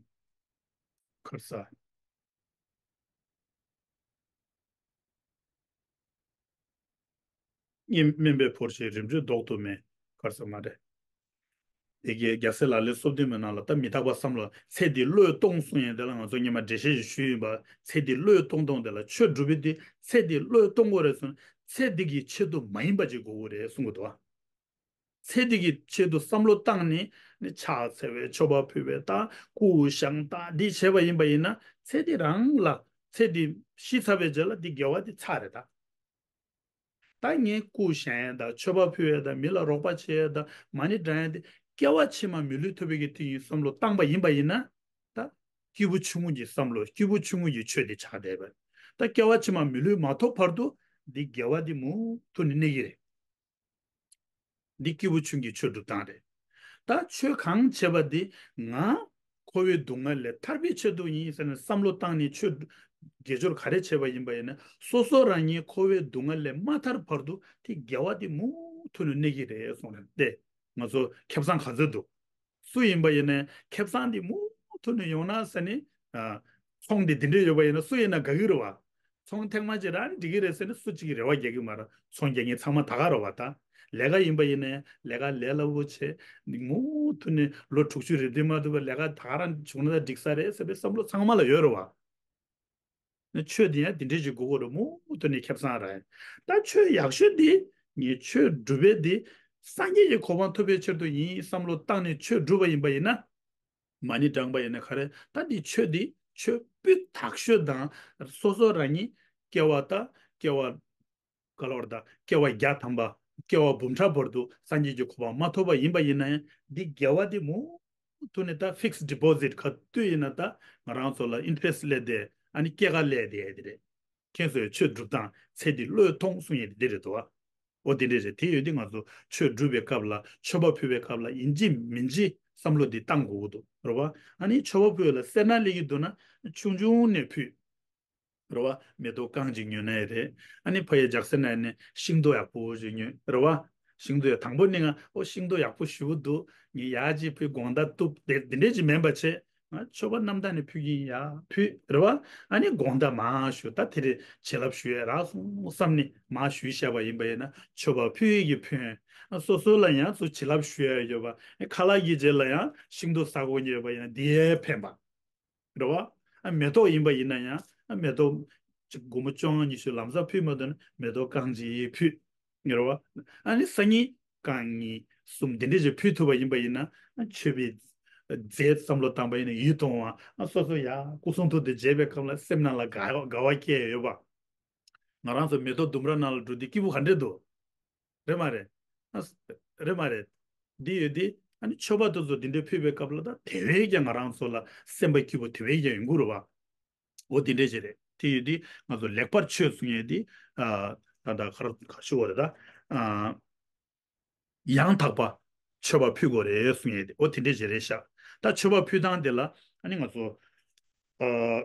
ག་རེ་ཟ། སྨན་པས་ཕོར་ཞིག་རིམ་གྲོས་ལྡོག་ཏུ་མེད། ག་རེ་ཟ་མ་རེད། དེ་གའི་རྒྱལ་སྲས་ལག་ལེན་སོ་བདུན་མའི་ནང་ལ་ད་མི་རྟག་པ་བསམ་བློ་ཚེ་འདི་བློས་གཏོང་གསུང་ཡས་དེ་ལ་ང་ཚོ་སྔོན་མ་འགྲེལ་བཤད་ཞིག་ཞུས་ཡིན་པ། ཚེ་འདི་བློས་གཏོང་གཏོང་དེ་ལ་ཆོས་སྒྲུབ་པའི་དེ་ཚེ་འདི་བློས་གཏོང་དགོས་རེད་གསུངས། ཚེ་འདི་གི་ཆེད་དུ་མ་ཡིན་པ་ཅིག་དགོས་ཀྱི་རེད་གསུང་གི་འདུག་བ། ཚེ་འདི་གི་ཆེད་དུ་བསམ་བློ་བཏང་ནས་ནི་ཕྱག་འཚལ་བའི་མཆོད་པ་ཕུལ་བའི་ད་སྐུ་བཞེངས་ད་འདི་བྱས་པ་ཡིན་པ་ཡིན་ན་ཚེ་འདི་རང་ལ་ཚེ་འདི་ཤི་ཚར་བའི་རྗེས་ལ་འདི་དགེ་བ་འདི་ཚར་རེད་ད། ད་ངས་སྐུ་བཞེངས་ཡས་དང་མཆོད་པ་ཕུལ་ཡས་དང་མི་ལ་རོགས་པ་བྱེད་ཡས་དང་མ་ཎི་བགྲང་ཡས་དེ་སྐྱེ་བ་ཕྱི་མ་མི་ལུས་ཐོབ་པའི་གི་དེ་ཡིན་བསམ་བློ་བཏང་པ་ཡིན་པ་ཡིན་ན། ད་སྐྱེས་བུ་ཆུང་ངུ་གི་བསམ་བློ་སྐྱེས་བུ་ཆུང་ངུ་གི་ཆོས་དེ་ཆགས་བསྡད་པ། ད་སྐྱེ་བ་ཕྱི་མ་མི་ལུས་མ་ཐོབ་བར་དུ་འདི་དགེ་བ་འདི་མུ་མཐུད་ནས་གནས་ཀྱི་རེད། འདི་སྐྱེས་བུ་ཆུང་གི་ཆོས་སྒྲུབ་སྟངས་རེད། ད་ཆོས་གང་བྱེད་པ་འདི་ང་འཁོར་བའི་སྡུག་བསྔལ་ལས་ཐར་པའི་ཆེད་དུ་ཡིན་ཟེར་ནས་བསམ་བློ་བཏང་ནས་ཆོས་དགེ་སྦྱོར་ག་རེ་བྱས་པ་ཡིན་པ་ཡིན་ན་སོ་སོ་རང་ཉིད་འཁོར་བའི་སྡུག་བསྔལ་ལས་མ་ཐར་བར་དུ་དེ་དགེ་བ་དེ་མུ་མཐུད་ནས་གནས་ཀྱི་རེད་གསུངས་རེད་དེ། ང་ཚོ་ཁེ་བཟང་ག་ཚོད་འདུག་སུ་ཡིན་པ་ཡིན་ནའི་ཁེ་བཟང་དེ་མུ་མཐུད་ནས་ཡོང་ན་ཟེར་ནས། ཨ། ཚོང་དེ་དེ་འདྲས་ཡོད་པ་ཡིན་ན་སུ་ཡིན་ན་དགའ་གི་རེད་བ། ཚོང་ཐེངས་མ་གཅིག་རག་ན་འགྲིག་གི་རེད་ཟེར་ནས་སུ་གཅིག་གིས་རེ་བ་རྒྱག་གི་མ་རེད། ཚོང་རྒྱག་མཁན་ཚང་མ་ད་ག་རེད་བ་ད། ལས་ཀ་ཡིན་པ་ཡིན་ནའི་ལས་ཀ་ལས་སླ་པོ་བྱས། མུ་མཐུད་ནས་ལོ་དྲུག་ཅུ་རེ་བདུན་མ་ཐུབ་པ་ལས་ཀ་ད་ག་རང་བྱུང་ན་འགྲིག་ས་རེད་ཟེར་བའི་བསམ་བློ་ཚང་མ་ལ་ཡོད་རེད་བ། ནི་ཆོས་འདི་ཡང་འདི་འདྲས་ཅིག་དགོས་ཀྱི་རེད། མུ་མཐུད་ནས་ཁེ་བཟང་རག་ཡ། ད་ཆོས་ཡག་ཤོས་འདི་ངས་ཆོས་སྒྲུབ་པའི་འདི་ སངས་རྒྱས་ཀྱི་གོ་འཕང་ཐོབ་པའི་ཕྱིར་དུ་ཡིན་བསམ་བློ་བཏང་ནས་ཆོས་བསྒྲུབས་པ་ཡིན་པ་ཡིན་ན། མ་ཎི་བགྲངས་པ་ཡིན་ན་ག་རེ། ད་འདི་ཆོས་འདི་ཆོས་སྤུས་དག་ཤོས་དང་། སོ་སོ་རང་ཉིད་སྐྱེ་བ་དང་སྐྱེ་བ་ག་ལ་བར་དང་སྐྱེ་བ་བརྒྱ་ཐམ་པ། སྐྱེ་བ་འབུམ་ཕྲག་བར་དུ་སངས་རྒྱས་ཀྱི་གོ་འཕང་མ་ཐོབ་པ་ཡིན་པ་ཡིན་ན་ཡང་། འདི་དགེ་བ་འདི་མུ་མཐུད་ནས་ད་fixed deposit ག་དུས་ཡིན་ན་ད་ང་རང་ཚོ་ལ་interest སླེབས་ཏེ། ཨ་ནི་སྐྱེད་ཀ་སླེབས་ཏེ་ཡ་དེ་རེད། ཁྱེད་ཚོས་ཆོས་སྒྲུབ་སྟངས་ཚེ་འདི་བློས་ཐོངས་གསུང་ཡས་དེ་འདི་རེད་དོ། འོ་དེ་འདྲས་རེད། དེ་ཡོད་དུས་ང་ཚོ་ཆོས་སྒྲུབ་པའི་སྐབས་ལ། མཆོད་པ་ཕུལ་བའི་སྐབས་ལ་ཡིན་གཅིག་མིན་གཅིག་བསམ་བློ་འདི་བཏང་དགོས་ཀྱི་འདུག་རེད་བ། ཨ་ནི་མཆོད་པ་ཕུལ་བ་ལ་སེར་སྣ་སླེབས་ཀྱི་འདུག་ན་ཆུང་ཆུང་ནས་ཕུལ། རེད་བ། མེ་ཏོག་རྐང་གཅིག་ཉོས་ན་ཡང་རེད། ཨ་ནི་ཕ་ཡུལ་རྒྱག་ས་ན་ནས་ཤིང་ཏོག་ཡག་པོ་ཞིག་ཉོས། རེད་བ། ཤིང་ཏོག་ཡག་དང་པོ་ནི་ང་ཨོ་ཤིང་ཏོག་ཡག་པོ་ཞེ་པོ་འདུག་ངས་ཡར་ཅིག་ཕུལ། དགོང་དག་གཏུབ། དེ་དེ་འདྲས་ཅིག་མིན་པ་བྱས། ང་མཆོད་པ་རྣམ་དག་ནས་ཕུལ་གྱི་ཡིན། ཡ་ཕུལ། རེད་བ། ཨ་ནི་དགོང་དག་མར་ཞུ། ད་དེ་རིང་བྱིན་རླབས་ཞུ་ཡས་རག་སོང་བསམ་ནས་མར་ཞུས་བཞག་པ་ཡིན་པ་ཡིན་ན། མཆོད་པ་ཕུལ་ཡས་ཀྱི་ཕུལ། ཨ་སོ་སོ་ལ་ཡང་ཚུར་བྱིན་རླབས་ཞུ་ཡས་ཡོད་པ། ཨ་ཁ་ལག་གི་རྗེས་ལ་ཡང་ཤིང་ཏོག་ཟ་དགོས་ཀྱི་ཡོད་པ་ཡིན་ན་དེ་ཡས་ཕན་པ། རེད་བ། ཨ་མེ་ཏོག་ཡིན་པ་ཡིན་ན་ཡང་། ཨ་མེ་ཏོག་ཅིག་སྒོར་མོ་བཅོ་ལྔ་ཉི་ཤུ་ལམ་སང་ཕུལ་མ་ཐུབ་ན་མེ་ཏོག་རྐང་གཅིག་ཕུལ། རེད་བ། ཨ་ནི་སང་ཉིན་རྐང་གཉིས་གསུམ་དེ་འདྲས་ཅིག་ཕུལ་ཐུབ་པ་ཡིན་པ་ཡིན་ན། ཨ་མཆོད་པའི་རྫས་བསམ་བློ་བཏང་པ་ཡིན་ན་ཡིད་དུ་འོང་བ། ཨ་སོ་སོ་ཡ་སྐུ་གསུང་ཐུགས་དེ་མཇལ་བའི་སྐབས་ལ་སེམས་ནང་ལ་དགའ་དགའ་བ་སྐྱེ་ཡོད་པ། ང་རང་ཚོ་མེ་ཏོག་ལྡུམ་ར་ནང་ལ་འགྲོ་དུས་སྐྱིད་པོ་ག་འདྲས་འདུག་རེད་མ་རེད། ཨ་རེད་མ་རེད། འདི་ཡོད་དེ། ཨ་ནི་མཆོད་པ་དེ་ཚོ་འདི་འདྲས་ཕུལ་བའི་སྐབས་ལ་ད་དེ་བས་ཀྱང་ང་རང་ཚོ་ལ་སེམས་པ་སྐྱིད་པོ་དེ་བས་ཀྱང་ཡོང་གི་རེད་བ། འོ་དེ་འདྲས་ཅིག་རེད། དེ་ཡོད་དེ་ང་ཚོ་ལེགས་པར་མཆོད་གསུང་ཡས་དེ། ཨ་ད་ད་ག་རེ་ག་ཞུ་བ་རེད་ད། ཨ་ཡང་དག་པ་མཆོད་པ་ཕུལ་དགོས་རེད་གསུང་ཡས་དེ། འོ་དེ་འདྲས་ཅིག་རེད་ཤག་ད་མཆོད་པ་ཕུལ་སྟངས་དེ་ལ་ཨ་ནི་ང་ཚོ་ཨ་